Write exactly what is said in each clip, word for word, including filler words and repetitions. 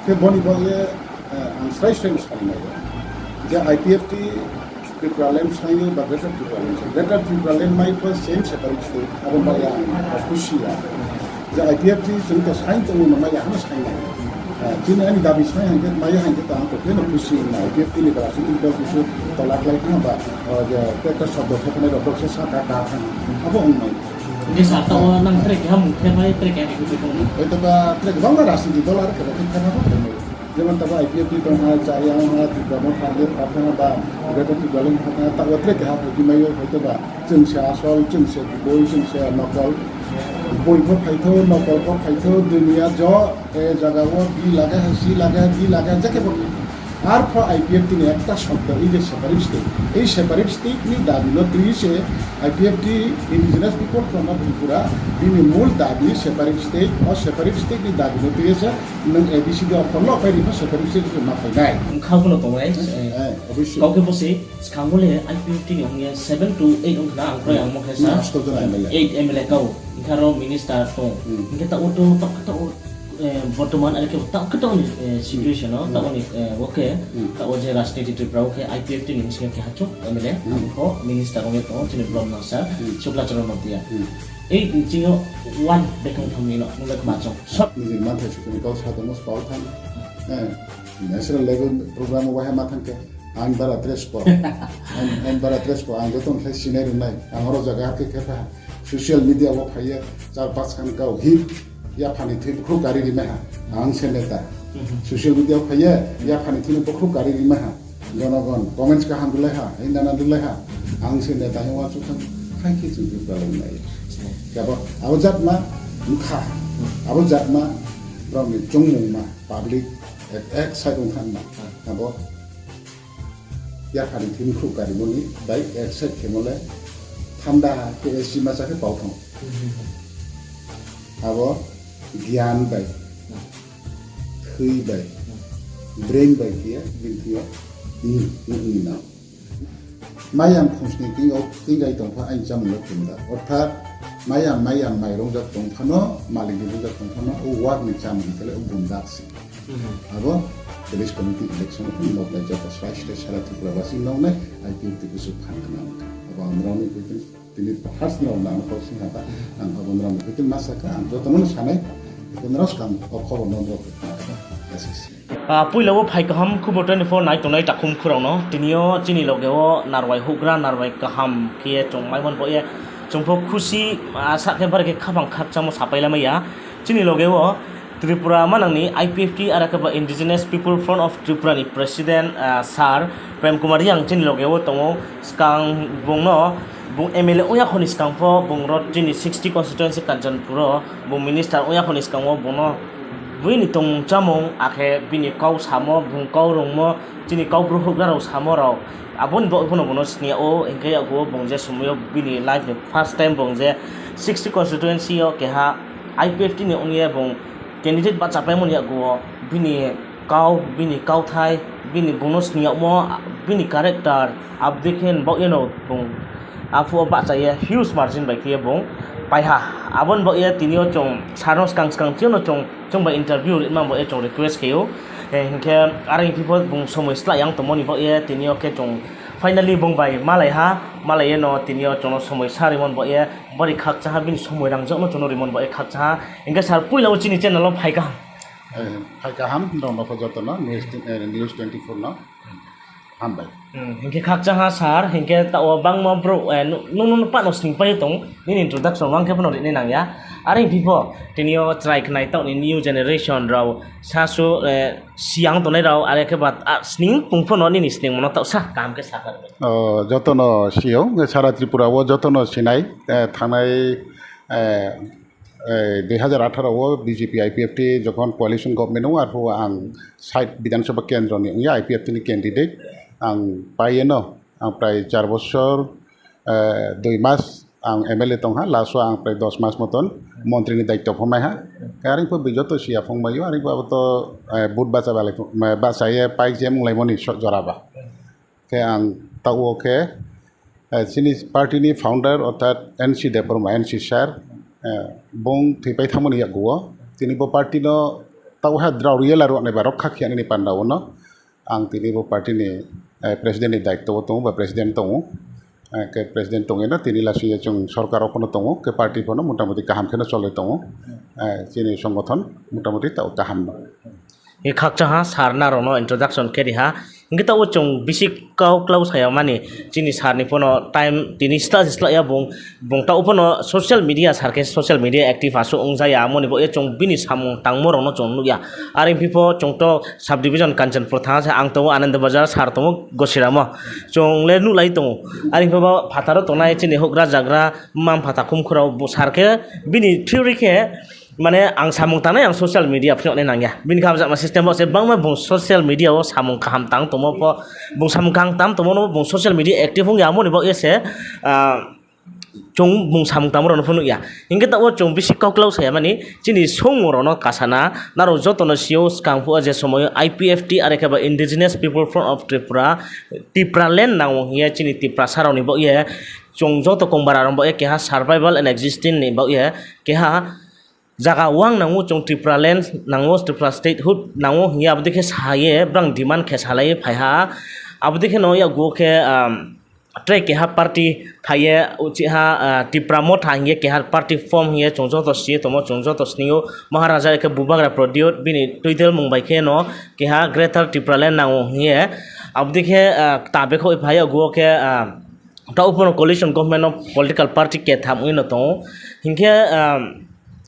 Khe boni bagwi, eh, ang srai srai no sanai nai je I P F T Tipraland sanai ba Greater Tipraland sanai. Greater Tipraland mai pho same separate state, abo bai ang khusi ya. Je I P F T chwng to sai tongo no mai ya hano sai nai. Eh, chini ani dabi sai hangke mai hangke ta ang to keno khusi na I P F T ni bara sini to khusi to lak lai thang ba, eh, je kekta shobdo khe phane rok se sa ka ka thang. Abo ang mai. Hindi sa tao nang trek ha mung khe mai trek ya ni kutu. Oi to ba trek bang na rasi di dolar ke ba khe na ba. Jemon tabo I P F T tongkha, chaya wngkha, Tipra Motha, Tipra Motha ba, Greater Tipraland wngkha, tabo tre keha phaikhe maio, hoito ba chwng se asol, chwng se boi, chwng se nokol. Boi pho phaitho, nokol pho phaitho, duniya jo, e jaga o, bi lage hai, si lage hai, bi lage hai, jekhe bo. Ar pho I P F T ni ekta shobdo, ei je separate state. Ei separate state ni dabi no twi se I P F T, Indigenous People Front of Tripura, bini mul dabi separate state, o separate state ni dabi no twi se Nwng A B C D o phone no phai rikha, separate state ma phainai. Wngkha bono tongnai. Eh, obviously. Kau khe bose, skang bole I P F T ni wngya seven to eight wngkha na, ang kroi ang mokhe sa. Hmm, asto jona M L A. Eight M L A kau. Wngkha ro minister tong. Hmm. Wngkha ta o to, ta, ta o, eh, bortoman are khe ta, ta o ni, eh, situation o, ta o ni, eh, okay. Hmm. Ta o je rajniti Tripura o khe I P F T ni wngkha khe hachuk M L A, hmm, ang kho minister wngya tongo, chini Bromnang sir, hmm, Shukla Charan Notia. Hmm. Ei, chini one bekong thangni no, nung bek ma chong. Sot. Nijini manthai sukuni kau sa tongmo spal thang. Eh, national level program o wahai ma thang khe. Ang bara tres po. Ang, ang bara tres po. Ang joto khai sinai rwnai. Ang oro jaga khe khe pha. Social media o phaiya. Char pas khan kau hit. Ya phani thwi bukhuk kari ri meha. Ang se neta. Mhm. Social media o phaiya. Ya phani thwi bukhuk kari ri meha. Jonogon comments kaham rwlai ha, hai nana rwlai ha. Ang se neta hai uansuk thang, hai khe chwng khe kwlai nai. Kebo abo jat ma wngkha, abo jat ma borokni chongmung ma public ek, ek side wngkha ma. Abo yaphani thimkhuk karimoni bai ek side khemole thanda khe A C masa khe pauthang. Abo gyan bai, thwi bai, brain bai khe bini thwiyo nini nang. Mayam khungsni tingo tingai tongpha aini chamungno punda. Orthat mayam mayam mai rongjak tongphano, malikni rongjak tongphano, o wakni chamung kele o bundak si. Abo village committee election o nok lai jata srai srai sara Tripura basi nok nai I P F T kusu phan khna. Abo amrani kutu Tini harus nang nang kok sing hata, ang abo nang bikin masa ka, ang joto no sanai, bikin ros kam, o khobor no rok. Ah, puila o phai kaham khubor twenty-four nai tongnai takhum khurang no. Tini o chini loge o narwai hugra, narwai kaham khe chong mai mon bo ye. Chong pho khusi, ah, sa khe bar khe khapang khakchamo sapai lamai ya. Chini loge o Tripura manangni I P F T aro khe bo Indigenous People Front of Tripura ni President, ah, Sir Prem Kumar Reang chini loge o tongo. Skang bungno, bung M L A wngya khoni skang pho bung ro chini sixty constituency Kanchanpur o bung minister wngya khoni skang o bungno buini tongmung chamung akhe bini kau samo, bung kau rungmo, chini kau bru hugra rok samo rok. Aboni bo bono bono sini o, hingke yago bung je sumui o bini life ni first time bung je sixty constituency o keha I P F T ni wngya bung candidate bachapai mani yago bini kau, bini kauthai, bini bungno sini yakmo, bini character, abdikhe bok yeno bung aphuru bahchaya huge margin bai khe bung paiha. Aboni bok ye tini o chwng sano skang skang chino chwng Chwng bai interview rwma bo e chwng request khaio. Eh, hinkhe arang phipho bung somoi slai yang tongmani bo e tini o khe chwng finally bung bai malai ha, malai eno tini o chwngno somoi sa rimon bo e bari khakcha ha, bini somoi rang jokno chwngno rimon bo e khakcha ha. Hinkhe sir puila o chini channel o phai kaham. Eh, phai kaham, norok no jotono news, eh, news twenty-four no. Hambai. Hmm, hinkhe khakcha ha sir, hinkhe ta o bangma bro, eh, nu-, nu-, nu-, nu pano sing pai tong, nini introduction wang khe phano rini nang ya. Are phipho, tini o chwrai khnai tokni new generation rao, sasu, eh, siyang tongnai rao, are khe ba, ah, sning pung phano nini sning mono toksa, kaham khe sakha. O, jotono siyong, sara Tripura o jotono sinai, eh, thangnai, eh, Eh, dui hajar atharo o B J P I P F T jokhon coalition government o, arphuh ang site Bidhan Sabha kendro ni wngya I P F T ni candidate. Ang paiye no, ang prai char bochor, eh, dui mas ang M L A tongha, last o ang prai dos mas moton montri ni daityo phomaiha. Khe arwngpho bini joto siya phongbaio, arwngpho abo to, eh, vote bacha balai, bachaye pai je munglaimoni so-, jora ba. Khe ang tao khe, eh, chini party ni founder orthat N C Debbarma, N C sir, eh, bung thwipai thangmani yakgo o. Tini bo party no tauha drao riyala rwnai ba rokha khiya nini panda o no ang tini bo party ni, eh, president ni daityo o tongo ba president tongo. Eh, ke president tongwi no tini lasio chwng sorkar o phano tongo, ke party phano motamuti kaham kheno cholwi tongo. Eh, chini songothon motamuti tao kaham no. Hingke khakchangha sir norokno introduction khe riha. Hingke tabuk chwng bisi kau klau saya mani chini sir ni phano time tini sla sla ya bung, bung tabuk phano social media sir khe social media active aswk wng jaya amoni bo chwng bini samung tangmo rokno chwng nukya. Are phi pho chwng to subdivision Kanchanpur thang se ang tongo Anand Bazar sir tongo Gosiramo chwng le nuklai tongo. Are phi bo phataro tongnai chini hukra jagra mam phatha khumkhurao bo sir khe bini theory khe mane ang samung tangnai ang social media phiyoknai nangya. Bini khe hamjakma system bo se bangma bung social media o samung kaham tang tongmo pho, bung samung kaham tang tongmo no bung social media active wngya amoni bo ese, ah, chwng bung samung tangmo rokno phunukya. Hingke tabuk chwng bisi kok klau saya mani chini songmo rokno kasana naro jotono sio swkang phuo je somoio I P F T are khe ba Indigenous People Front of Tripura, Tipraland nango hiya chini Tiprasa rokni bo ye chwng joto kongbararok bo ye keha survival and existence ni bo ye keha jaga wang nango chwng Tipraland nango, Tripura statehood nango hiya abodikhe saye brang demand khe salai phaiha. Abodikhe no yago khe, um, tei keha party phaiye uchiha, ah, Tipra Motha hiye keha party form hiye chwng joto siye tomo chwng joto sinio Maharaja khe Bubagra Pradyot bini twitel mung bai khe no keha Greater Tipraland nango hiye abodikhe, ah, ta bekho phaiye yago khe, ah, ta uphano coalition government of political party ketham wngwi no tongo. Hinkhe, ah,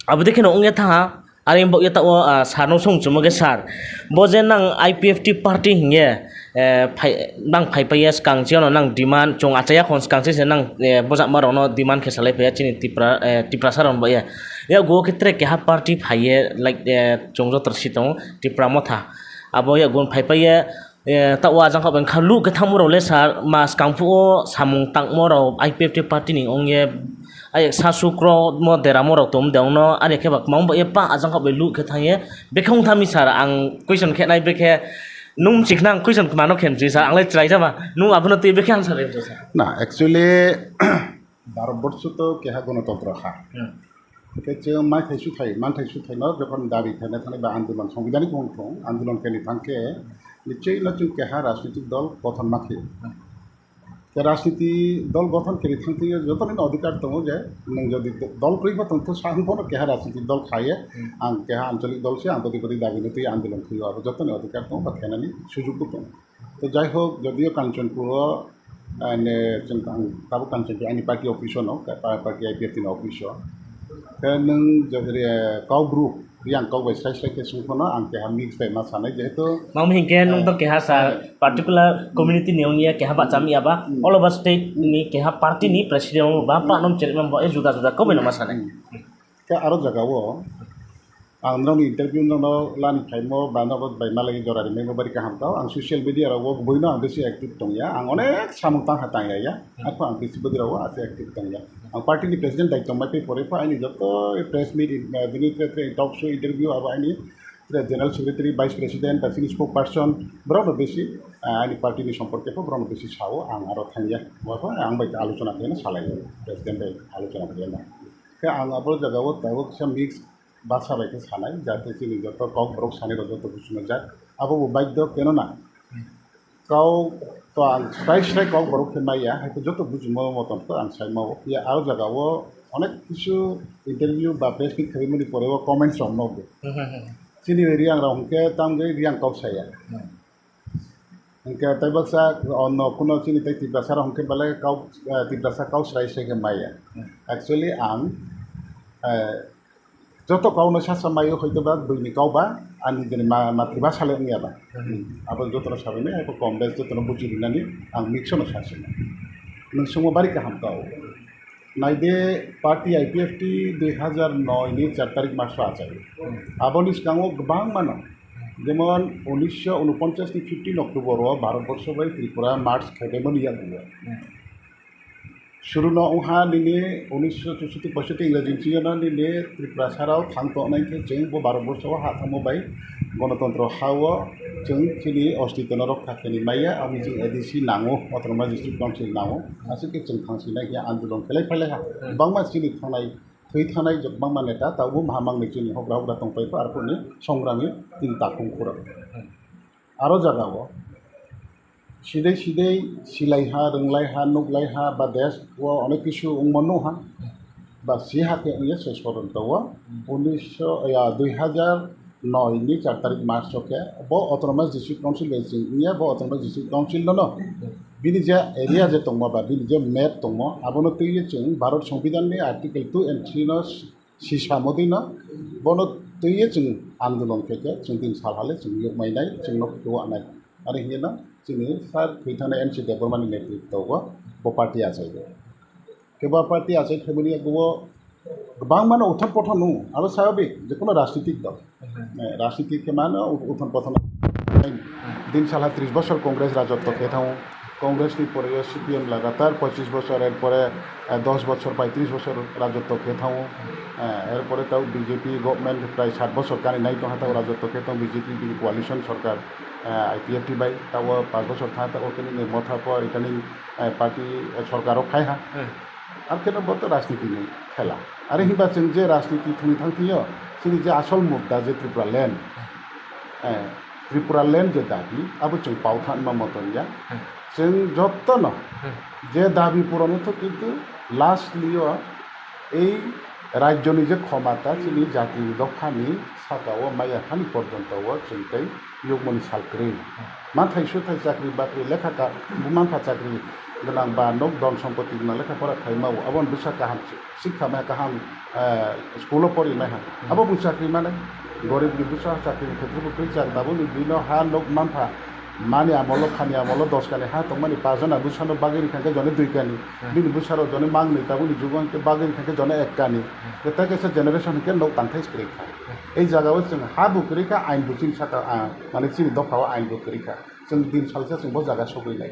abodikhe no wngya thaha. Are bo ye tao, ah, sir no song chumo khe sir, bo je nang I P F T party hinge, eh, phai, nang phai paiya swkang chiyano nang demand chwng achaiya khon swkang se nang, eh, bojakma rokno demand khe salai paiya chini Tipra, eh, Tiprasa rok bo ye. Yago khe tre keha party phaiye, like, eh, chwng joto si tongo Tipra Motha. Abo yago phai paiye, Eh, ta o ajang kok bengkha luk khe thangmo rok le sir, ma swkang phuo samung tangmo rok I P F T party ni ong ye, ai sa sukro mo deramo rok tom de ong no, ani khe ba kwmang bo ye pa ajang kok bai luk khe thang ye, bekhong thami sir, ang question khe nai bekhe nung mchik nang question mano khe mchi sir, ang le chwrai jama, nung abono twi bekhe answer rw sir. Na, actually, Bharat borsho to keha gonotontro ha. Hmm. Hingke chwng manthai suthai, manthai suthaino jokhon dabi khaina thangni ba andolon, sangbidhanik wngthong andolon khaini thangkhe, nichoi no chwng keha rajnitik dol gothon makhe. Ke rajniti dol gothon khaini thangtwi jotoni no adhikar tongo je nwng jodi dol kwrwi bo tongtho sa wngphano keha rajniti dol khaye, ang keha ancholik dol se ang bodi bodi dabi no twi andolon khaio, abo jotoni adhikar tongo ba khainani sujukbo tongo. To jai hok, jodio Kanchanpur o, ah, ne, chwng tang, tabuk Kanchanpur ani party office o no, ka-, pa-, party I P F T ni office o. Khe nwng jodi, eh, kok bru, yang kok bai sai sai khe sung phano ang keha mix bai ma sanai, jehetu, mamo hinkhe nwng to, eh, keha sa, eh, particular community ni ong ya keha ba cham ya ba, hmm, all over state ni keha party ni president ba, hmm, pa nom chairman ba, eh, juda juda kok bai no ma sanai. Hmm. Khe aro jaga o ang norokni interview norokno lani phaimo ba norok bai malai jora rimai bo bari kaham tao. Ang social media rogo buino ang bisi active tongya. Ang onek samung tangha tangya ya. Arpho ang bisi bodi rogo ase active tongya. Ang party ni president daitong mai pore pho aini joto press meet, eh, bini tre tre talk show interview abo aini tre general secretary, vice president, ba chini spokesperson borok no bisi, eh, aini party ni somporke pho borok no bisi sao ang aro thangya. Bo pho ang bai alochona khe salai president bai alochona khe. Khe ang abo jaga o tabuk kisa mix basa bai khe sanai, jate chini joto kok borok sanai rok joto buchima jak. Abo bo baidhyo, keno na? Kau to ang srai srai kok borok khe maya, hai khe joto buchima motom khe ang sai mao. Ya aro jaga o onek kisu interview ba press meet khaimani pore o comments rok nogo. Hmm, hmm, hmm. Chini Reang rok hwnkhe tamgwi Reang kok saya. Hmm. Hingke tei baksa onno kuno chini tei Tiprasa rok hingke belai kau, eh, Tiprasa kau srai srai khe maya. Hmm. Actually ang, eh, joto kau no sasa mayo hoito ba buini kau ba ani jeni ma, matribhasha le wngya ba. Hmm. Abo joto no sabai nai, abo kom bes joto no buji rinani ang mix no sasi. Nwng songmo bari kaham kau. Naide party I P F T dui hazar noi ni char tarik maso achai. Hmm. Aboni swkango kwbangma no. Jemon unisho unoponchas ni fifteen October o Bharat borsho bai Tripura merge khaimani yagugo. Hmm. Suruno wngha nini unisho chusoti poisoti Ingraji ni siyano nini Tripura sarao thang tongnai khe chwng bo Bharat borsho o ha thangmo bai gonotontro ha o chwng chini ostitwno rokha khaini maya, aboni chwng A D C nango, Autonomous District Council nango, aswk khe chwng thang sinai khe andolon khlai phailai ha. Hmm. Bangma chini thangnai twi thanai kwbangma neta, tabuk mahamang ni chini hokra hokra tongpai pha, arphuh ni songrami tin takhum khura. Aro jaga o sidai sidai silai ha, rwnglai ha, nuklai ha, ba desh o onek kisu wngma nuha, ba si ha khe wngya se soron to o. Unisho, ya, dui hazar noi ni char tarik March o khe bo Autonomous District Council bai chwng wngya, bo Autonomous District Council no no bini je area je tongma ba bini je map tongmo, abono twiwi chwng Bharat Songbidan ni Article two and three no sisa modino bono twiwi chwng andolon khe khe chwng din sal hale chwng yokmai nai, chwng no khiwanai. Ari hinwi no chini sir thwi thana M C Debbarma ni netritwo o bo party achai o. Kebo party achai khaimani yago o kwbangma no uthon pothon nung, abo swababik, je kono rajnitik dol. Eh, rajniti khe mano, u-, uthon pothon. Din salha tris bosor Congress rajotwo khe thango. Congress ni pore C P M lagatar pochis bosor, er pore, eh, dos bosor, paitris bosor rajotwo khe thango. Eh, er pore tao B J P government prai sat bosor kani nai tongha tao rajotwo khe tong B J P bini coalition sorkar, eh, I P F T bai tao panch bosor tha tao khe nini Motha por itani, eh, party, eh, sorkar o phai ha. Ar khe no bo to rajniti ni khela. Are hinba chwng je rajniti thwngwi thang thwio, chini je asol mudda je Tripura land, eh, Tripura land je dabi, abo chwng pau thanma moton ya. Chwng jotto no je dabi puron wngthok kintu lastly o ei rajyoni je khomata chini jatini dophani saka o maya hani porjonto o chwng tei yokmoni sal kwrwi. Manthai suthai chakri bakri lekha ka, bumang kha chakri gwnang ba nok don sompoti gwnang lekha pora khaima o, aboni bwsa kaham si-, sikha maya kaham, eh, school o pori maiha. Abo bung chakri mane, gorib ni bwsa chakri ni khetre bo kwrwi chak, tabuk ni bino ha nok manpha, mani amolo, khani amolo dos kani ha tongmani, pajana bwsano bagwi rikha khe jone dui kani, bini bwsarok jone mangnwi, tabuk ni jugo hwnkhe bagwi rikha khe jone ek kani. Kwtal kaisa generation hwnkhe nok tangthai se kwrwi kha. Ei jaga o chwng ha bo kwrwi kha, ain bo chini saka, ah, mane chini dopha o ain bo kwrwi kha. Chwng din salsa chwng bo jaga sogwi lai.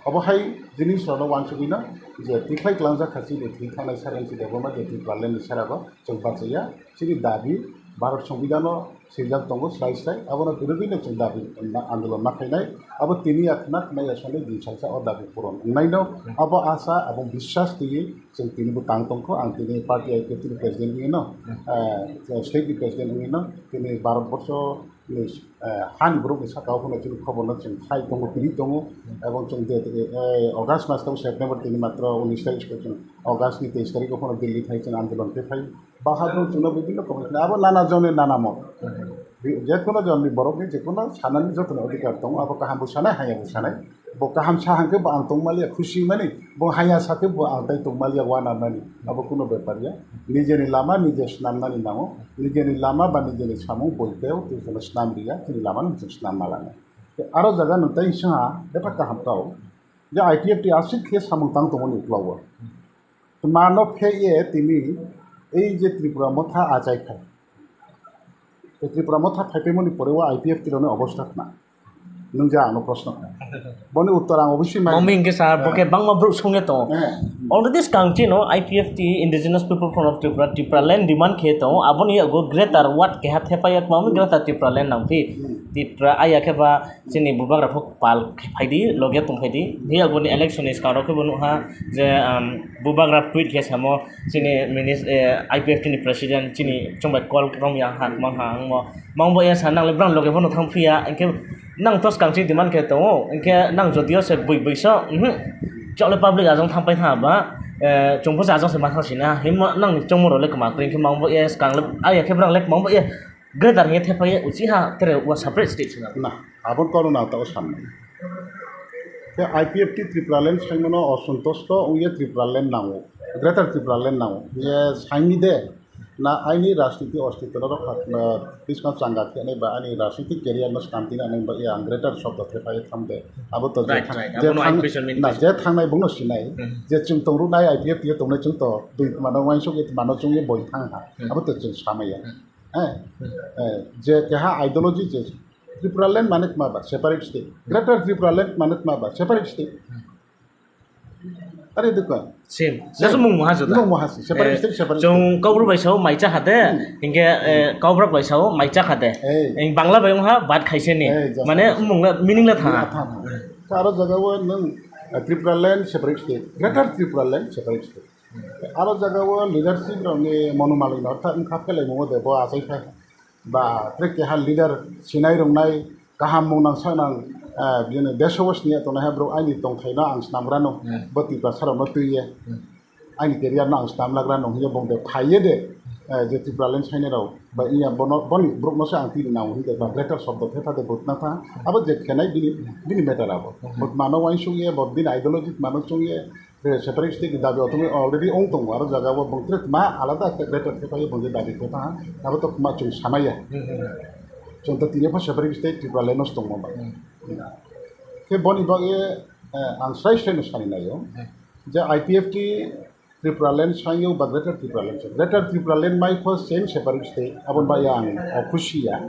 Obo hai jinis rok no uansugwi no je tikhlai tlangjak kha chini thwi thangnai sir M C Debbarma je Tripura land ni sara bo chwng bachaya. Chini dabi Bharat Songbidan o swijak tongo slai slai. Abono kwrwgwi no chwng dabi na-, andolon ma khainai. Abo tini ya khna khna ya sani din salsa o dabi puron wngnai no. Abo asa, abo biswas twiwi chwng tini bo tang tongkho. Ang tini party I P F T ni president wngwi no, eh, state ni president wngwi no tini Bharat borsho ni, eh, hani borok ni saka o phano chini khobor no chwng khai tongo, kwrwi tongo, ebong chwng de, de, eh, August mas tong September tini matro unis tarik se chwng August ni teis tarik o phano Delhi thai chwng andolon khe phai. Bahadur chwngno bibhinno khobor khna abo nana jone nana mot. Bi-, je kono jon ni borok ni je kono sanani joto ni odhikar tongo, abo kaham bo sanai, hamya bo sanai. Bo kaham sa hwnkhe bo ang tongmaliya khusi mani, bo hamya sa khe bo ang tai tongmaliya uanamani. Abo kuno bepar ya. Nijeni lama nije snamnani nango. Nijeni lama ba nijeni samung boiteo tei kono snam riya, chini lama no chwng snam malano. Tei aro jaga no tai swnga, bebak kaham tao. Je I P F T aswk khe samung tang tongmani uklogo. Mano phe ye tini ei je Tripura motha achai khai. Tei Tripura motha phaipaimani pore o I P F T rokni obostha khna? Nwng je ano proshno kha. Boni uttor ang oboswi mai. Mami hwnkhe sir, bo khe bangma borok songya tongo. Eh. Already swkang chino I P F T, Indigenous People Forum of Tripura, Tripura land demand khe tongo. Aboni yago greater what keha thepaiya, mami greater Tripura land nangphi. Hmm. Tripura aya khe ba chini bubagra phok pal khe phaidi, logya tong phaidi. Hiya boni election ni swkang rok khe bo nukha je, um, bubagra tweet khe samo, chini minis-, eh, I P F T ni president chini chwngbai call romya ha, mang ha, ang mo, mang bo ya sa, nang le brang loge bono thang phiya, hwnkhe nang to swkang chini demand khe tongo, hwnkhe nang jodio se bui bui so, mhm, chole public ajang thang pai tha ba, eh, chwng bo ajang se ma thang sina, himo nang ni chongmo rok le kwma kwrwi, hwnkhe mang bo ya swkang le, ah, ya khe brang le kwma bo ya greater hwnkhe thepai ya uchi ha, tere wa separate state sina. Na, abon kono nang ta o samna. Khe I P F T Tripura land saimano osantosto wngya Tripura land nango, Greater Tripura land nango. Ye saini de, na aini rajniti ostitwno rok kha, na, biskang changa khenai ba ani rajniti career no skanti na nang ba ya ang Greater shobdo thepai tham de. Abo to je Right, thang-, right. je Abono thang-, I P F T na mean je thangnai bungno sinai. Hmm. Je chwng tongruk nai I P F T tongnai chwng to dui mano uansuk ye mano chwng ye boi thang ha. Hmm. Abo to chwng samaya. Hmm. Eh, eh, je keha ideology je Tripura land mane tma ba separate state, Greater Tripura land mane tma ba separate state. Are dukha. Same. Same. Just mung moha joda. Mung moha se, separate Eh, state, separate state. Chwng Kaubru bai sao mai cha khade, Hmm. hingke, eh, Kaubrak bai sao mai cha khade. Eh. Eng Bangla bai wngha bat khaise ni. Eh, just Mane separate. Mung la, meaning la Meaning thanga. la thanga. Ka aro jaga o nwng, eh, Tripura land separate state, Greater Tripura land separate state. Aro jaga o leadership rokni monomali no wngkha phelai mungo de bo achai kha. Ba tre keha leader sinai rwngnai kaham mung nang sak nang, eh, bini deso o siniya tongnai ha borok aini tongthai no ang snam grano, bo Tiprasa rok no twi ye. Aini career no ang snam lagra nung hiya bong de phaiye de, eh, je Tipraland sainai rok ba iya bono boni borok no se ang tini nang hide ba greater shobdo thepha de butna tha abo je khenai bini bini matter abo. But mano wansuk ye bo bini ideology mano chung ye, eh, separate state ni dabi otome already ong tongo aro jaga o bong tre ma alada greater thepha ye bong je dabi thepha abo to ma chung samaya. Chung to tini pho separate state Tipraland no tongmo ba. Khe boni bagwi, eh, ang srai srai no sani naio. Je I P F T Tipraland sanyo ba Greater Tipraland sanyo. Greater Tipraland mai pho same separate state. Abon ba yang o khusi ya.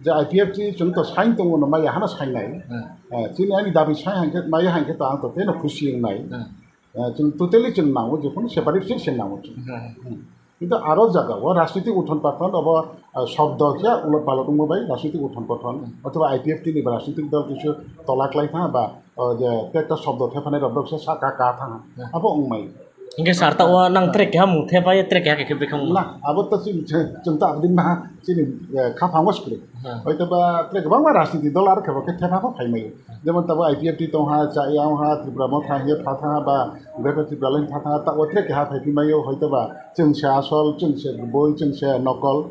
Je I P F T chung to sain tongo no mai hana sain nai. Eh, chini ani dabi sai hangke mai hangke to ang to teno khusi yang nai. Eh, chung totally chung nango je kono separate state se nango chung. Kintu aro jaga o rajnitik uthon pathon obo, ah, shobdo khe ulot palot wngma bai rajnitik uthon pathon othoba I P F T ni rajnitik dol kisu tola klai tha ba, o je tekta shobdo thephanai rok se saka ka tha abo wngmai. Hingke sir ta o nang track keha mung thepai track keha khe bikha mung. Na abo to chini chwng ta abdin ma chini, eh, khapang o skri. Hoito ba track bangma rajnitik dol aro khe bo khe thepha pho phai mai. Jemon tabo I P F T tong ha, cha ya ha, Tripura Motha hiye pha tha ba Greater Tipraland pha tha ta o track keha phai phi mai o hoito ba. Chwng se asol, chwng se boi, chwng se nokol.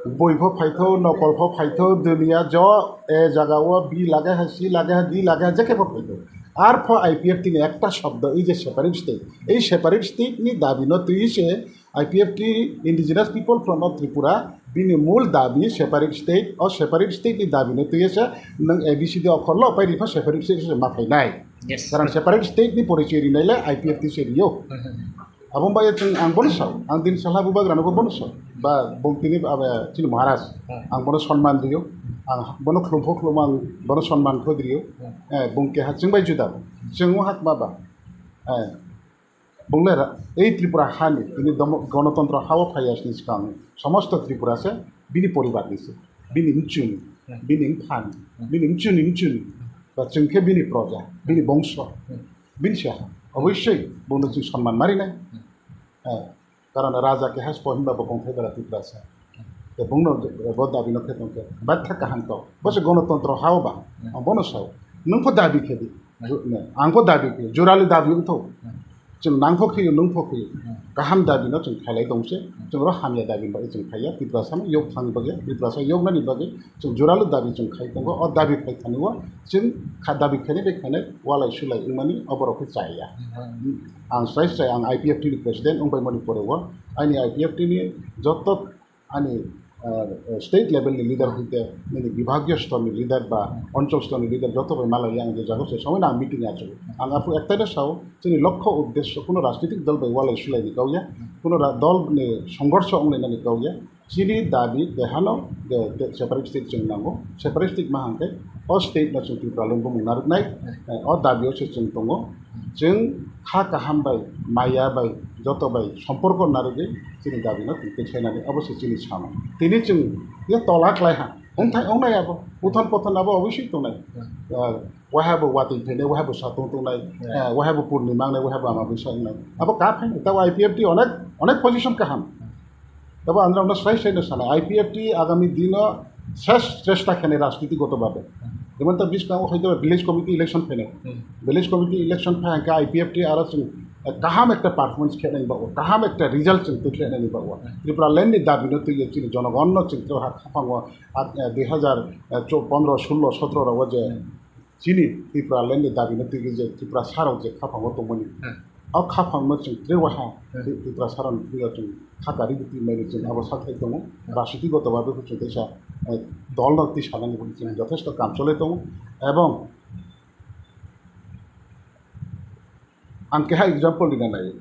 Boi pho phaitho, nokol pho phaitho, duniya jo, e jaga o bi lage ha, si lage ha, di lage ha, jekhe pho phaitho. Ar pho I P F T ni ekta shobdo, ei je separate state. Ei separate state ni dabi no twi se I P F T, Indigenous People Front of Tripura, bini mul dabi separate state, o separate state ni dabi no twi se, nang A B C D okhor lo, pai ri pho separate state se ma phainai. Yes. Karon separate state ni porichoi rinai le I P F T se rio. Abo ba chwng ang bono sao, ang din salha bubagrano bo bono sao. Ba bung tini aba chini Maharaj, ang bono sonman rio, ang bono khulum pho khulum ang bono sonman pho rio, eh, bung keha chwng bai juda bo. Chwng o hakma ba, eh, bung le ra-, ei Tripura hani, tini domo-, gonotontro ha o phai ya sini swkang, somosto Tripura se bini poribar ni se, bini mchuni, bini mphani, bini mchuni mchuni, ba chwng khe bini proja, bini bongso. Bini se ha, obosoi bono chwng sonman ma rinai. Eh, karon raja keha spo hinba bo kongthai bara Tiprasa. Te bongno bo dabi no khe tongkhe, baitha kaham to. Bo se gonotontro ha o ba, ang bono sao. Nwng pho dabi khe di. Ju-, ne, ang pho dabi khe, jurali dabi wng tho. Chwng nang pho khiyo, nwng pho khiyo. Kaham dabi no chwng khailai tong se. Chwng ro hamya dabi bai chwng khaiya. Tiprasa no yok thangni bagwi, Tiprasa yoknani bagwi chwng juralu dabi chwng khai tongo. O dabi khai thani o chwng kha dabi khainai bai khainai walai sulai wngmani oborok khe chaya. Ang sai sai ang I P F T ni president wngbai mani pore o ani I P F T ni joto ani, ah, state level ni leader hoite nini bibhagiyo stor ni leader ba onchol stor ni leader joto bai malai ang je jago se samai na meeting achugo. Ang aphuru ektai no sao chini lokho uddesho kuno rajnitik dol bai walai sulai ni kauya, kuno ra-, dol ni songhorsho wngnai nani kauya. Chini dabi kehano de, de separate state chwng nango. Separate state ma hangkhe o state no chwng Tipraland bumung narwknai, eh, o dabi o se chwng tongo. Chwng kha kaham bai, maya bai, joto bai somporko narwgwi chini dabi no twi khainani abo se chini samung. Tini chwng ye tola klai ha. Wngthai wngnai abo. Uthon pothon abo obviously tongnai. Ah, wahai bo watwi phainai, wahai bo satung tongnai, eh, wahai bo purnima wngnai, wahai bo ama bisa wngnai. Abo ka phainai. Tabo I P F T onek, onek position kaham. Tabo andra ono srai srai no sana, I P F T agami dino ses chesta khenai rajniti goto babe. Jemon ta biskango hoito village committee election phainai. Village committee election phai hangkhe I P F T aro chwng, eh, kaham ekta performance khenai bago, kaham ekta result chwng twi khenai bago. Tripura land ni dabi no twi chini jonogon no chwng to ha khapang o, ah, eh, dui hazar, eh, cho-, pondro, sullo, sotro rogo je chini Tripura land ni dabi no twi je Tripura sarok je khapang o tongmani. O khaphang no chwng tre waha Tri-, Tripura sarani thwiyo chwng kha kari di twi mani chwng abo sathai tongo. Rajniti goto babe chwng teisa, eh, dol no twi sanani hwnwi chwng jothesto kam cholai tongo. Ebong ang keha example rina nai.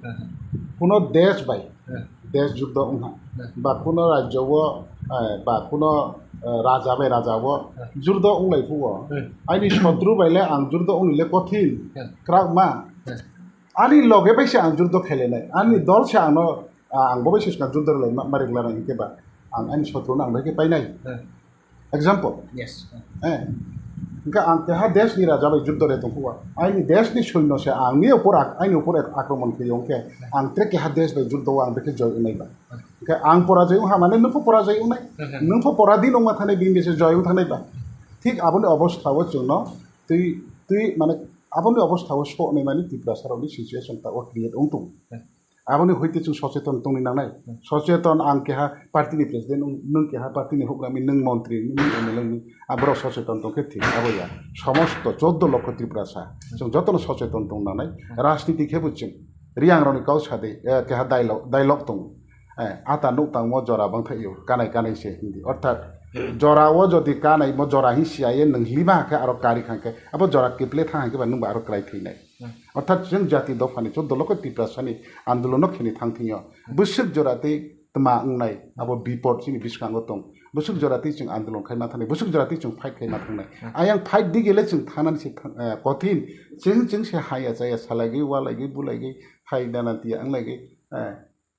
Kuno desh bai desh juddo wngha. Ba kuno rajyo o, eh, ba kuno, eh, raja bai raja o juddo wnglai phuo. Aini sotru bai le ang juddo wngwi le kothin. Kwrak ma. Ani loge bai se ang juddo khelenai, ani dol se angno, ah, ang bo bai se swkang juddo rwlai ma, ma rwgla nang hinkhe ba ang ani sotru no ang bai khe painai. Example. Yes. Eh. Hwnkhe ang keha desh ni raja bai juddo re tongkhuwa. Aini desh ni soino se ang ni upor ak-, aini upor ek-, akromon khe yong khe ang tre keha desh bai juddo o ang bikhe joy wngnai ba. Hwnkhe ang porajai wng ha mane nwng pho porajai wngnai. Nwng pho pora di nongma thanai bini se joy wng thanai ba. Thik aboni obostha o chwngno twi, twi mane aboni obostha o sok nai mani Tiprasa rokni situation ta o create wng tongo. Aboni hoite chwng socheton tongni nangnai. Socheton ang keha party ni president wng, nwng keha party ni huknami, nwng montri wngni, nwng M L A wngni, aborok socheton tongkhe thik abo ya. Somosto choddo lokho Tiprasa chwng jotono socheton tong nangnai. Rajniti khe bo chwng riyangrokni kau sade, eh, keha dialogue, dialogue tongo. Eh, ata nuk tangmo jora bangthaio, kanai kanai se hindi. Orthat jora o jodi kanai mo jora hin siya ye nwng lima khe aro kari khang khe, abo jora kiple thang khe ba nwng ba aro krai thwinai. Orthat chwng jati dophani choddo lokho Tiprasani andolono kheni thang thwngyo. Bwswk jora tei tma wngnai abo bipod chini bwskango tong. Bwswk jora tei chwng andolon khai ma thangnai, bwswk jora tei chwng fight khai ma thangnai. Ayang fight di gele chwng thanani se thang-, eh, kothin. Chwng chwng se haya chaya salaigwi, walaigwi, bulaigwi, hai dana tiya wnglaigwi. Eh,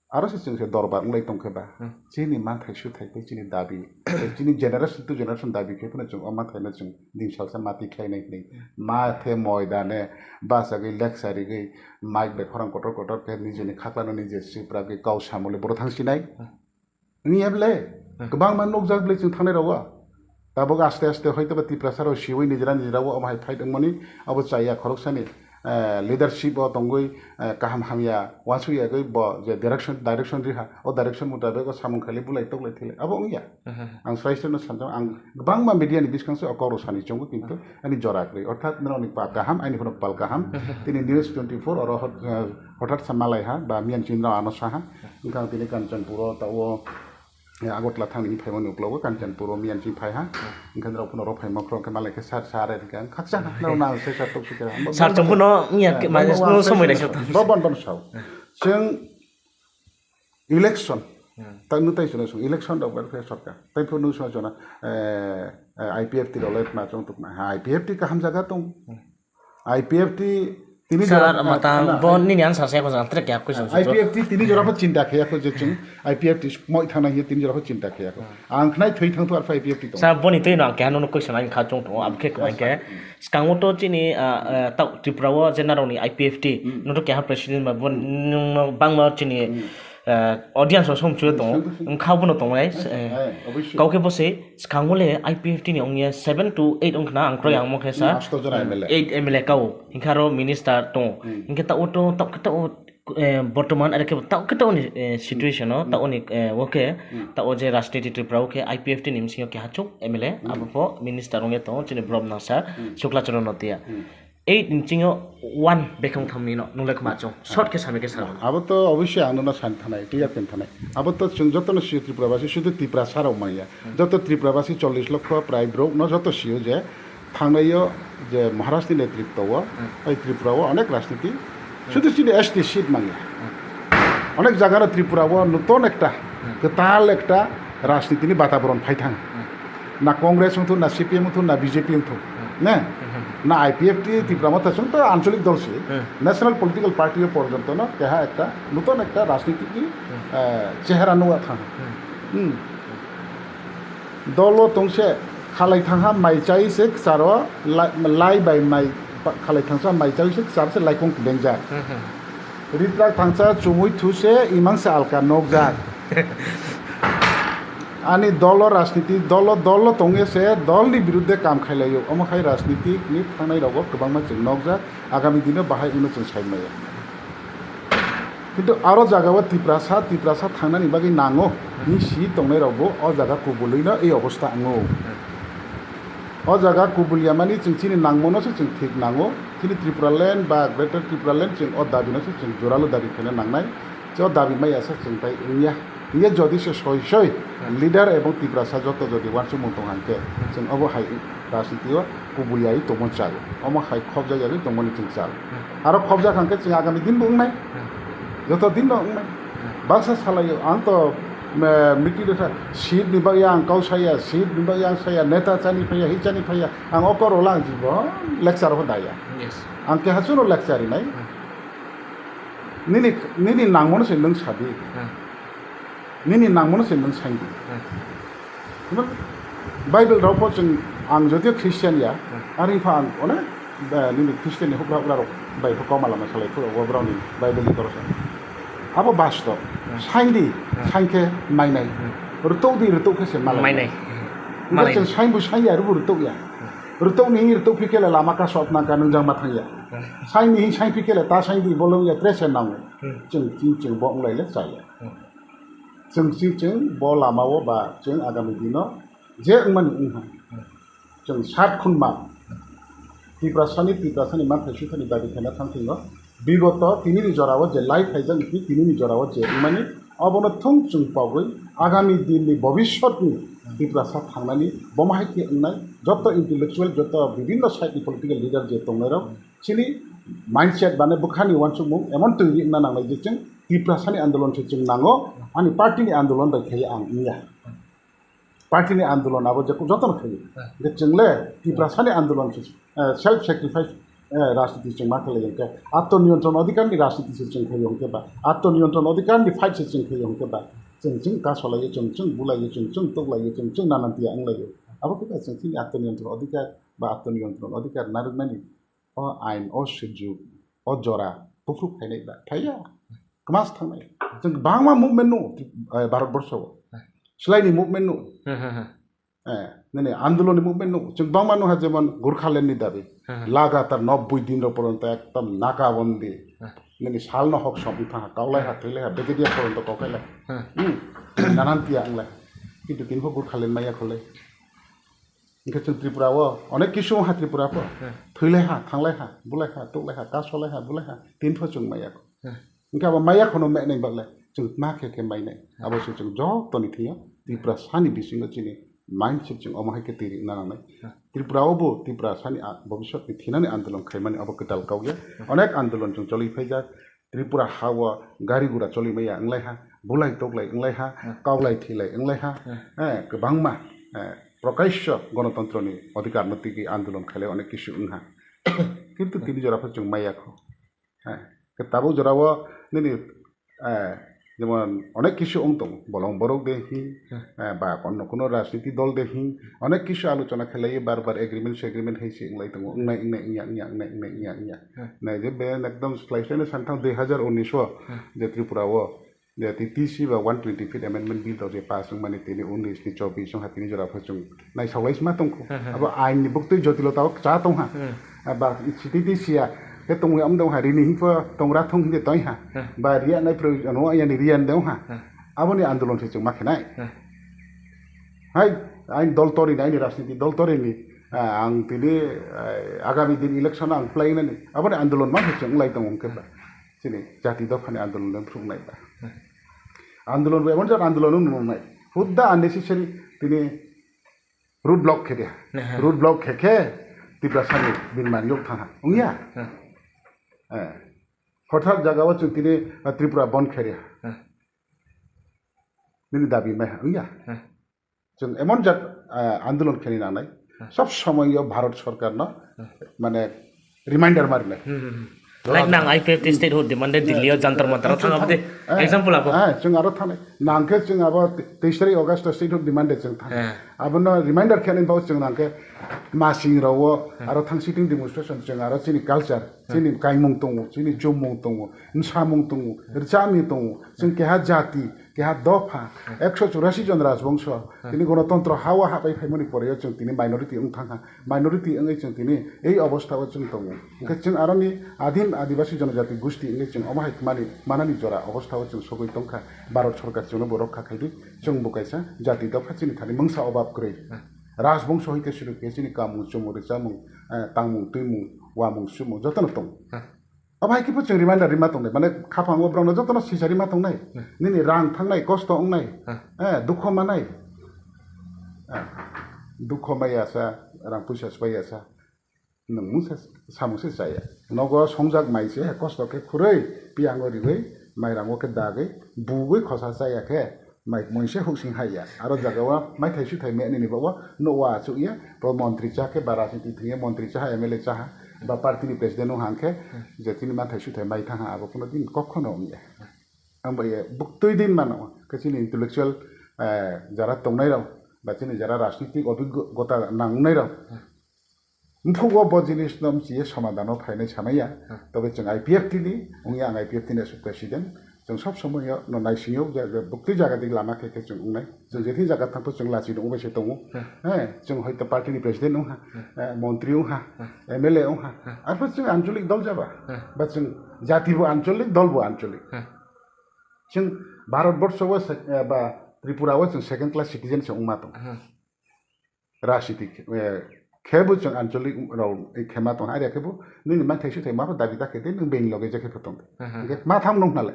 Aro se chwng se dorbar wng lai tong khe ba, chini manthai suthai tei chini dabi, tei chini generation to generation dabi khe phano chwng o manthai no chwng din salsa mati khlai nai hinwi. Ma the moida ne bachagwi lecture rigwi mic bai khorang kotor kotor khe nijeni khakla no nije sipragwi kau samole boro thang sinai. Wngya bwle? Kwbangma nukjak bwle chwng thangnai rogo. Tabuk aste aste hoito ba Tiprasa rok siwi nijera nijera o omo hai fight wngmani abo chaya khoroksani, eh, leadership o tongwi, eh, kaham hamya uansuk yagwi bo je direction, direction riha, o direction mutabek o samung khailai bulai toklai thwilai abo wngya. Ang srai srai no sanjak ang kwbangma media ni bwskang se o kok rok sani chongo kintu ani jora kwrwi orthat norok ni pal kaham ani phano pal kaham tini news twenty four oro hot-, eh, hothat sa malai ha ba miyan chinrok ano saha wngkha tini Kanchanpur o ta o. Eh, Agartala thangni phaimani uklogo Kanchanpur o miyan chini phaiha. Hwnkhe norok phano oro phaima khorok khe malai khe sir sir hai khe ang khakcha norok nang se sir tok sukhe. Sir chwng phano miya khe ma no somoi naisok. Bo bon bon sao. Chwng election. Ta nwtai chwng election rok bai khe sorkar. Tai phano nwng song chona, eh, eh, I P F T rok le ma chong tok na. Ha, I P F T kaham jaga tong. I P F T tini sir, jora, matang, ah, bo nini answer se ko jang trek ya question I P F T tini jora pho chinta khaya kho je chwng I P F T moi thangna hiya tini jora pho chinta khaya kho. Ang khnai thwi thang thu arpha I P F T tong. Sir, boni twi no ang keha nono question ang kha chung tongo, abkhe kwbai khe. Skango to chini, ah, ah, tau Tripura o je narok ni I P F T, no to keha president ba bo nung no bangma chini, ah, audience o song chuyo tongo, wng kha bono tongnai, eh, kau khe bo se. Skango le I P F T ni ongya seven to eight wngkhna ang kroi ang mo khe sa. Asto jona M L A. Eight M L A kao. Hinkhe aro minister tongo. Hinkhe ta o to ta o, eh, bortoman are khe ta o khe ta o ni, eh, situation o ta o ni, eh, o khe ta o je rajniti Tripura o khe I P F T ni bisingo khe hachuk M L A abo pho minister wngya tongo chini borok nangsa Sukla Charan Notia. Eight ni bisingo one bekhong thamni no nunglai khma chwng short khe samai khe sa. Abo to obviously ang nono san thanai, clear khe thanai. Abo to chwng jotono sio Tripura basi, sudu Tripura sarok manya. Joto Tripura basi chollish lokho prai borok no joto sio je thangnai o je Maharaj ni netritwo o, oi Tripura o onek rajniti, sudu chini S T seat manya. Onek jaga no Tripura o nuton ekta, kwtal ekta rajniti ni bataboron phai thang. Na Congress wngthok, na C P M wngthok, na B J P wngthok, ne? Na I P F T Tipra Motha chwng to ancholik dol se, national political party o porjonto no keha ekta nuton ekta rajnitik ni, eh, chehera nugwi thang. Hmm. Dolo tongse khalai thangha mai chai se kwcharo lai, lai bai mai pa-, khalai thangsa mai chai se kwcharo se laikong klengjak. Ritrak thangsa chumui thu se imang se alka nokjak. Ani dolo rajniti, dolo, dolo tongye se dolni birudde kam khailaio. Omo khai rajniti ni thangnai rogo kwbangma chwng nokjak. Agami dino bahai wngno chwng sai maya. Kintu aro jagao Tiprasa, Tiprasa thangnani bagwi nango. Ni si tongnai rokbo o jaga kubulwino ei obostha wngo. O jaga kubulya mani chwng chini nangmano se chwng thik nango. Chini Tripura land ba Greater Tripura land chwng o dabino se chwng joralo dabi khaina nangnai. O dabi maya se chwng tai wngya. Hiya jodi se soi soi leader ebong Tiprasa joto jodi uansukmung tong hangkhe chwng obo hai rajniti o kubulyawi tongmani chalo. Omo hai khobjakyawi tongmani chwng chalo. Aro khobjak hangkhe chwng agami din bo wngnai. Joto din no wngnai. Baksa salaio ang to, me-, meeting rwkha seat ni bagwi ang kau saya, seat ni bagwi ang saya, neta chani phaiya, hi chani phaiya. Ang o koro lang jibo lecture ho daya. Yes. Ang keha chuno lecture rinai. Nini, nini nangmano se nwng sadi. Nini nangmano se nwng saidi. Bible rok bo chwng Ang jodio Christian ya, hmm, ar wngkha ang onek, eh, nini Christian ni hukra hukra rok bai kho koma lama salai phuru o borok ni Bible ni khoroksa. Abo basto, hmm, sain di, hmm, sain khe mainai. Hmm. Rwtok di, rwtok khe se malai. Mainai. Hingke malai. Chwng sain bu sain ya, rwbu rwtok ya. Hmm. Rwtok ni hini rwtok phi khe le lama ka sot nang ka nung jang ma thang ya. Hmm. Sain ni hini sain phi khe le ta sain di bolong ya tre se nang. Hmm. Chwng, chwng, chwng bo wng lai le cha ya. Hmm. Chwng, chwng, chwng bo lama o ba chwng agami dino je wng mani wng ha. Hmm. Chwng sat khun ma Tiprasani, Tiprasani manthai suithani dabi khaina thang thwingo. Bigoto tinini jorao je lai phaijak wngkhe, tinini jorao je wngmani, abono thung chwng pogwi agami dinni bobiswtni Tiprasa thangnani bomo hai khe wngnai. Joto intellectual, joto bibinno side ni political leader je tongnairok, chini mindset bane bwkhani uansukmung emon twi ri wngna nangnai je chwng Tiprasani andolon se chwng nango, ani party ni andolon bai khe ang wngya. Party ni andolon abo je jotono khaio. Hmm. Hingke chwng le Tiprasani andolon se, eh, self sacrifice, eh, rajniti chwng ma khlai hingke atmo niyontron odhikar ni rajniti se chwng khaio hingke ba atmo niyontron odhikar ni fight se chwng khaio hingke ba chwng chwng kasolaiyo, chwng chwng bulaiyo, chwng chwng toklaiyo, chwng chwng nanan tiya wnglaio. Abo khe ba chwng chini atmo niyontron odhikar ba atmo niyontron odhikar narwknani o ain, o sujuk, o jora buphuru phainai ba phaiya. Kmas thangnai. Chwng bangma movement no, eh, Bharat borsho o. Silaini movement no. Hmm, hmm, hmm. Eh, nini andolon ni movement no. Chwng bangma no ha jemon Gurkhaland ni dabi. Hmm, hmm. Lagatar nobboi din rok poronto ekdom naka bondi. Hmm. Nini sal no hok som thang ha, kaulai ha, thwilai ha, bekedia poronto kokailai. Hmm. Hmm. Nanan tiya wnglai. Kintu tini pho Gurkhaland maya kholai. Hingke chwng Tripura o onek kisu wngha Tripura pho. Hmm. Thwilai ha, thanglai ha, bulai ha, tuklai ha, kasolai ha, bulai ha, tin pho chwng maya kho. Hmm. Hingke abo maya khono menai bagle chwng ma khe khe mainai. Hmm. Abo se chwng jotoni thwiyo Tripura sani bisingo chini mindset chwng omo hai khe twi rwna nangnai. Hmm. Tripura o bo Tripura sani a-, bobiswt ni thinani andolon khaimani abo kwtal kok ya. Hmm. Onek andolon chwng choli phaijak. Tripura ha o gari gura choli maya wnglai ha, bulai toklai wnglai ha, hmm, kaulai thilai wnglai ha, hmm, eh, kwbangma, eh, prokasho gonotontro ni odhikar no twi andolon khailai onek kisu wng ha. Kintu tini jora pho chwng maya kho. Eh, khe tabuk jora o nini, eh, jemon onek kisu wng tongo, bolong borok de hi, hmm, eh, ba kono kono rajniti dol de hi, onek kisu alochona khlaiwi bar bar agreement se agreement hai se wnglai tongo, wngnai, wngnai, wngya, wngya, wngnai, wngya, wngya. Hmm. Nai je ben ekdom slai slai no santhang dui hazar unis o, hmm, je Tripura o je T T C ba one twenty fifth amendment bill rok je pass wngmani tini unis ni chobbish wngha tini jora pho chwng naisaulai sima tongkho. Hmm, hmm. Abo ain ni buktui jotilota o cha tongha. Hmm. Aba T T C ya khe tongwi amdong ha rini hingpho tongra thong hingde toiha. Hmm. Ba riya nai proyojon o yani riyan dong ha. Hmm. Aboni andolon se chwng ma khenai. Hmm. Hai, aini dol torini, aini rajniti dol torini, ah, ang tini, ah, agami din election ang play nani, aboni andolon ma se chwng lai tongo hwnkhe ba. Chini jati dophani andolon le phunuknai ba. Andolon bo emon jat andolon no nungnai. Hudda unnecessary tini road block khe de. Aha. Road block khe khe Tiprasani binman yok thangha. Wngya? Hmm. Eh. Hothat jaga o chwng tini, ah, Tripura bond khe de. Hmm. Nini dabi mai ha, wngya? Hmm. Chwng emon jat, ah, andolon khaini nangnai. Hmm. Sob somoy o Bharat Sarkar no, hmm, mane reminder marinai. Hmm, hmm, hmm. Like nang I P F T statehood demanded Delhi o Jantar Mantar o thang abdi, eh, example abo. Eh, chwng aro thangnai. Nangkhe chwng abo teis tarik August o statehood demanded chwng thang. Eh. Abono reminder khaini bao chwng nangkhe masing rao, hmm, aro thang sitting demonstration chwng aro chini culture, hmm, chini kaimung tongo, chini chumung tongo, nsamung tongo, rwchapmung tongo. Chwng keha jati, keha dopha, ekso churasi jon rajbongso, tini gonotontro ha-o habai phaimani pore o chwng tini minority wng thangkha. Minority wngwi chwng tini ei obostha o chwng tongo. Hwnkhe chwng aroni adim adibasi jonojati gusti wngwi chwng omo hai kmani, manani jora obostha o chwng sogwi tongkha. Bharat Sarkar chwngno bo rokha khaidi. Chwng bo kaisa jati dopha chini thani mungsa obab kwrwi. Rajbongso hai khe suru khe chini kamung chumung rwchapmung, eh, tangmung twimung, uamung sumung jotono tongo. Obo hai khe bo chwng reminder rima tongnai, mane khapang o borokno jotono sisa rima tongnai. Hmm. Nini rang thangnai, kosto wngnai, hmm, eh, dukho manai. Eh, dukho maya sa, rang puisa swpaiya sa, nwng mungsa samung se chaya. Nogo songjak mai se kosto khe khurui, piyango riui, mairango khe dagwi, bugwi khosa chaya khe, mai moise huksing hai ya. Aro jaga o maithai suthai me nini bo nukwa achuk ya. Bo montri cha khe ba rajniti thwngya montri cha ha, M L A cha ha, ba party ni president wng hang khe je chini maithai suthai mai thang ha abo kuno din kokhono wng ya. Ang bai buktui din mano khe chini intellectual, eh, jara tongnai rok ba chini jara rajnitik obigota nangnairok, buphugo bo jinisno mchiye somadano phainai samaya. Tobe chwng I P F T ni, wngya ang I P F T ni president, chwng sob somoyo no naisingyo je, je buktwi jaga dik lama khe khe chwng wngnai. Chwng jethi jaga thangpho chwng lachi no wngbai se tongo. He, chwng hoito party ni president wngha, eh, montri wngha, M L A wngha. Arpho chwng ancholik dol jaba. Ba chwng jati bo ancholik, dol bo ancholik. Chwng Bharat borsho o se-, eh, ba Tripura o chwng second class citizen se wngma tong. Rajniti khe-, eh, khebo chwng ancholik rok khema tong, are khebo nini manthai suthai ma pho dabi ta khe de, nwng beng loge je khe pho tong de. Hwnkhe ma tham nung nale.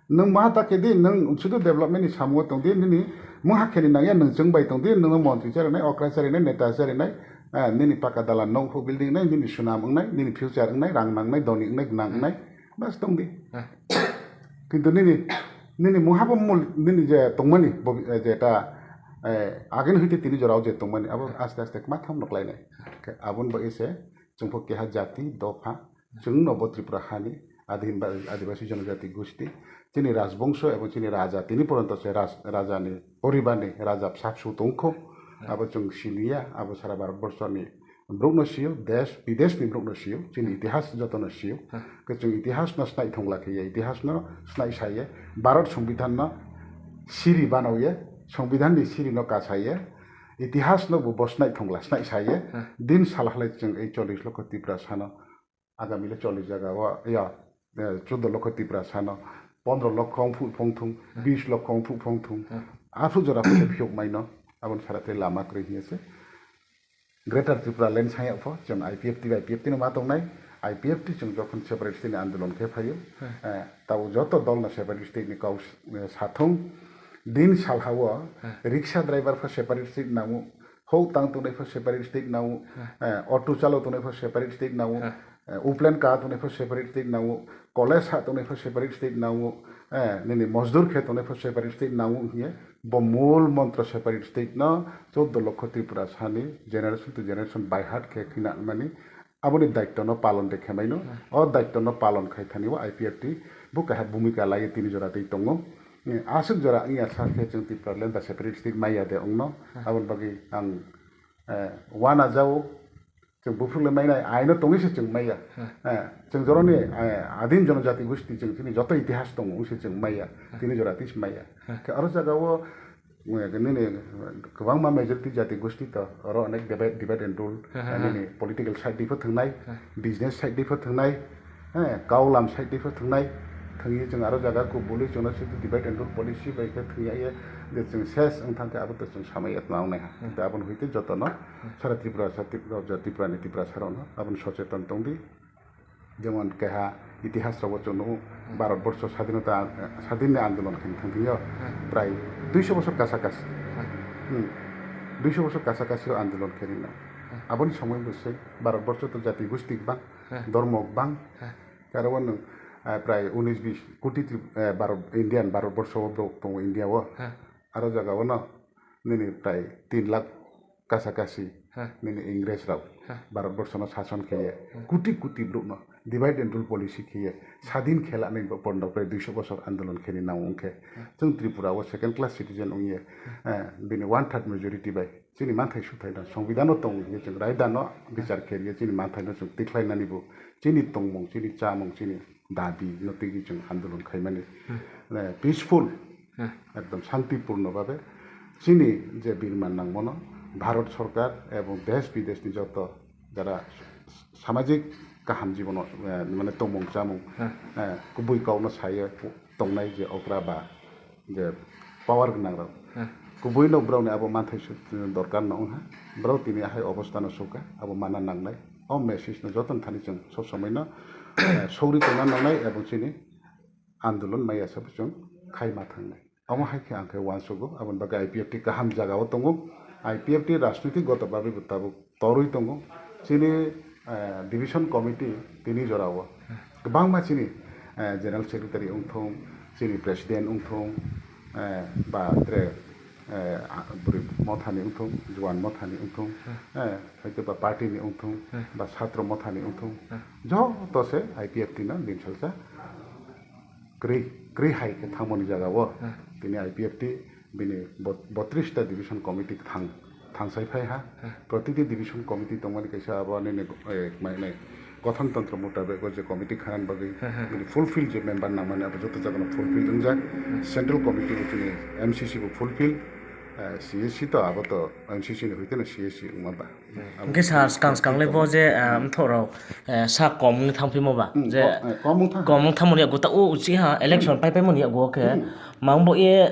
Nwng ma ta khe de, nwng sudu development ni samungo tong de, nini mungha khe ni nangya, nwng chwng bai tong de, nwng montri charinai, okra charinai, neta charinai, eh, nini paka dalan nong pho building nai, nini sunam wngnai, nini future wngnai, rang nangnai, doni wngnai, gwnang wngnai, bas tong de. Kintu nini, nini mungha bo mul, nini je tongmani bo, eh, je ta, eh, agin hoite tini jorao je tongmani, abo aste aste ma tham nok lainai. Khe aboni bagwi se chwng pho keha jati, dopha, chwng no bo Tripura hani, adin ba-, Adibasi Jonojati Gusti, chini Rajbongso ebong chini Raja, tini poronto se Raj-, Raja ni poribar ni Raja bwsa bwswk tongkho, abo chwng siniya, abo sara Bharat borsho ni borok no sio, desh bidesh ni borok no sio, chini itihas joto no sio. Khe chwng itihas no snai thongla khe ye, itihas no snai sa ye, Bharat Songbidan no siri bano ye, Songbidan ni siri no kasa ye, itihas no bo, bo snai thongla, snai sa ye, din sal halai chwng ei chollish lokho Tiprasa no, agami le chollish jaga o, ya, eh, chuddo lokho Tiprasa no, pondro lokho wng phuh phong thung, bish lokho wng phuh phong thung, aswk jora phuh phiyok mai no, aboni sara tei lama kwrwi hiya se. Greater Tripura Land saya pho, chwng I P F T bai I P F T no ma tongnai, I P F T chwng jokhon separate state ni andolon khe phaio, eh, tabo joto dol no separate state ni kau, eh, sathung, din salha o, riksa driver pho separate state nango, hou tang tongnai pho separate state nango, eh, auto chalo tongnai pho separate state nango, eh, upland ka tongnai pho separate state nango, college ha tongnai pho separate state nango, eh, nini mojdur khe tongnai pho separate state nango hiye, bo mul montro separate state no chuddo lokho Tripura sani generation to generation by heart khe khina mani aboni daitto no palon de khemaino. O daitto no palon khai thani o I P F T bo kaha bhumika lai tini jora tei tongo. Eh, aswk jora wngya sa khe chwng Tripura land ba separate state maya de wngno. Aboni bagwi ang, eh, wana jao. Chwng buphuru le mainai, aino tongwi se chwng maiya. Eh, chwng joroni, eh, adim jonojati gusti chwng chini joto itihas tongo, wngse chwng maiya. Tini jora twi se maiya. Khe aro jagao, eh, nini kwbangma majority jati gusti to, oro onek divide, divide and rule, eh, nini political side dipho thwngnai, business side dipho thwngnai, eh, kaulam side dipho thwngnai, thwngwi chwng aro jaga kubului chwngno se divide and rule policy bai khe thwngya ye, je chwng ses wng thang khe abo to chwng samaiya tma wngnai ha. Tei aboni hoite jotono Sara Tripura, sa Tripura, ja Tripura ni Tripura sarokno aboni socheton tongdi. Jemon keha itihas rogo chwng nugo, Bharat borsho sadinota, sadin ni andolon khe thang thangyo prai duiso bosor kasa kasi. Hmm. Duiso bosor kasa kasi o andolon khe rina. Aboni somoi bo se Bharat borsho to jati gusti bang, dormo bang. Karo nwng, ah, prai unis bis koti Trip-, eh, Bharat, Indian Bharat borsho o borok tongo India o. Aro jaga o no nini prai tin lakh kasa kasi nini Ingres rok Bharat borsho no sason khe ye, koti koti borok no divide and rule policy khe ye, sadin khe lanai bo pondok prai duiso bosor andolon khe ni nang wng khe, chwng Tripura o second class citizen wng ye, eh, bini one third majority bai chini manthai suthai no songbidan no tong ye, chwng raida no bichar khe ye chini manthai no chwng tikhlai nani bo chini tongmung, chini chamung, chini dabi no tigi chwng andolon khaimani, eh, peaceful, ekdom shantipurno bhabe chini je birman nangmano Bharat sorkar ebong desh bideshni joto jara samajik kaham jibono, eh, mane tongmung chamung, eh, kubui kokno saye tongnai je okra ba je power gwnang rok. Kubui no borok ni abo manthai su-, dorkar no wngha. Borok tini ahai obostha no suka, abo mana nangnai. O message no joto ni thani chwng sob somoi no, eh, sogri tongna nangnai ebong chini andolon maya sabo chwng khai ma thangnai. Omo hai khe ang khe uansugo, aboni bagwi I P F T kaham jaga o tongo. I P F T rajnitik goto bagwi bo tabuk torwi tongo. Chini, eh, division committee tini jora o kwbangma chini, eh, general secretary wngthung, chini president wngthung, eh, ba tre, eh, a-, bwrwi mothani wngthung, juan mothani wngthung, eh, hoite ba party ni wngthung, ba satro mothani wngthung, joto se I P F T no din salsa kwrwi, kwrwi hai khe thangmani jaga o tini I P F T Bini bot-, botris ta division committee thang, thangsai phai ha. Protiti division committee tongmani kaisa abo nini, eh, mai, mai, gothon tantro mutabek o je committee khanan bagwi bini fulfill je member nangmani abo joto jagano fulfill wngjak. Central committee bo chini M C C bo fulfill, eh, C S C to abo to M C C ni hoite no C S C wngma ba. Hwnkhe sir, swkang swkang le bo je, ah, mthok rok, eh, sa kom wngwi thang phimo ba? Hmm, je ko-, eh, kom wng thang. Kom wng thangmani yago ta o uchi ha, election pai paimani yago khe, mang bo e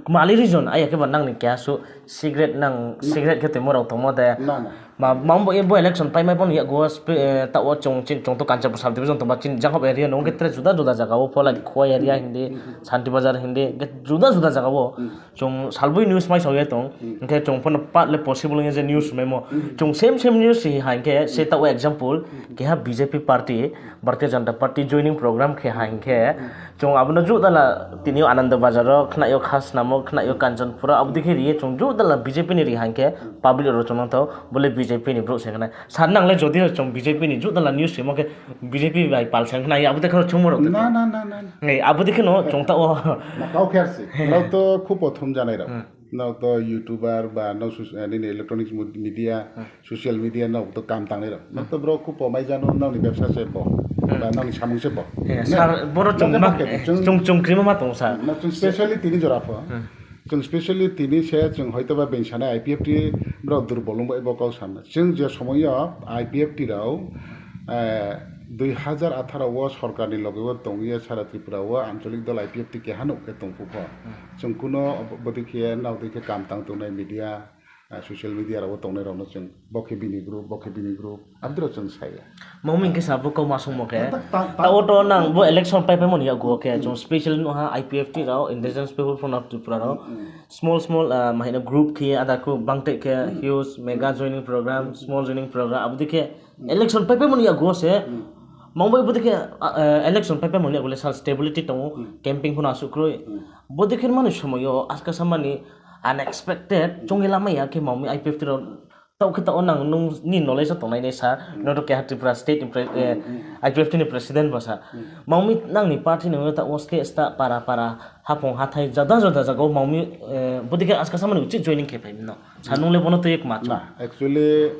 mali reason, aya khe ba nangni keha su cigarette nang, cigarette khe tongmo rok tongmo de. Na, na. Ma, mang bo e bo election pai mai boni yago spe-, eh, ta o chong, ching chong to Kanchanpur sub division tongba chini Jakob area no, hwnkhe tre juda juda jaga o, Pholai Khowai area hindi, Santi Bazar hindi, hwnkhe juda juda jaga o. Chwng salbui news mai sawi tong, hwnkhe chwng phano pa le possible wngya je news maimo. Chwng same same news si hai hwnkhe se ta o example, keha B J P party, Bharatiya Janata Party joining program khe hai hwnkhe, chwng abono judala tini Ananda Bazar o khnaio, Khasnamo khnaio, Kanchanpur o abo dikhe riye chwng judala B J P ni ri hai hwnkhe public oro chwng nangtho bole B J P ni brouh se hwnai. Sar nang le jodi chwng B J P ni judala news simo khe B J P bai pal se hwnai abo dikhe chwngmo rok. Na, na, na, na. Ei, abo dikhe no chwng ta o. Na, kau kher si. Norok to khub o thum janai rok. Hmm. Norok to YouTuber ba norok sus-, eh, nini electronics mud-, media, social media norok to kam tangnai rok. Norok to bro khub o mai jano norokni bebsa se bo. Hmm. Ba norokni samung se bo. Eh, ne? Sir, boro chwng norok ma, ma khe eh, chwng chwng, chwng krima ma tongo, sir. Na chwng specially tini jora pho. Hmm. Chwng specially tini se chwng hoito ba bini sanai I P F T borok durbol wngbai bo kok sanai. Chwng je somoio I P F T rok, eh, dui hajar atharo o sorkarni loge o tongya sara Tripura o ancholik dol I P F T keha nuk khe tongphu pho. Hmm. Chwng kuno bo-, bwdwi khe nokdwi khe kam tang tongnai media, eh, social media rok o tongnai rokno chwng bo khe bini group, bo khe bini group. Abdro chwng saya. Mami hwnkhe sa bo kok ma songmo khe. Ta, ta, ta, ta, auto nang bo election pai paimani yago khe, chwng special no ha I P F T rok, Indigenous People Front of Tripura rok, small, small, ah, ma hino group khe, ada khu bangte khe, huge, mega joining program, small joining program, abo dikhe election pai paimani yago se, mangbai abo dikhe, ah, eh, election pai paimani yago le sal stability tongo, camping phano aswk kwrwi. Bo dikhe mani somoyo, aska samani unexpected, chongwi lamaya khe mami I P F T rok Tao khe tao nang nung ni knowledge o tongnai nai sa, noto keha Tripura state ni pre-, eh, I P F T ni president bo sa. Mangmi nang ni party ni ta o state sta para para hapong hathai jada jada jaga o mangmi, eh, bodi khe aska samani uchit joining khe phai no. Sa nung le bono twi ek macho. Na, actually,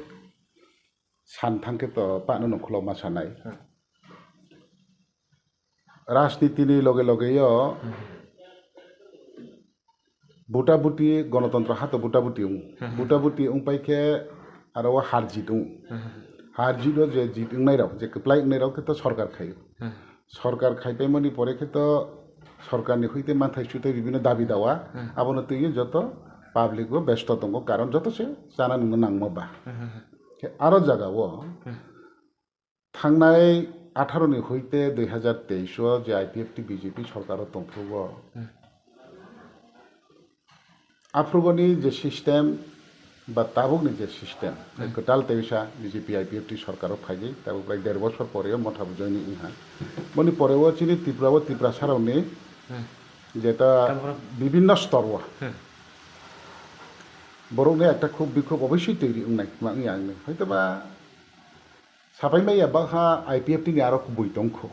san thang khe to pa no nongkholo ma sanai. Rajniti ni loge loge yo buta buti, gonotontro hato buta buti wng. Buta buti wng pai khe aro o har jit wng. Har jit o je jit wngnai rok, je kwplai wngnai rok khe to sorkar khai o. Sorkar khai paimani pore khe to sorkar ni hoite manthai suthai bibino dabi dawa, abono twi joto public o besto tongo, karon joto se chana nungna nangma ba. Khe aro jaga o Thangnai atharo ni hoite dui hazar teis o je I P F T B J P sorkar o tongphuru o, aphuru ni je system ba tabuk ni je system, kwtal teisa B J P I P F T sorkar o phaidi, tabuk prai der bosor pore o motha bo joining wngha. Boni pore o chini Tripura o Tiprasa rok ni jeta bibinno stor o borok ni ekta khub bikhub oboisoi twi wngnai ma wngya wngwi. Hoito ba Sapai maya bakha I P F T ni aro kubui tongkho.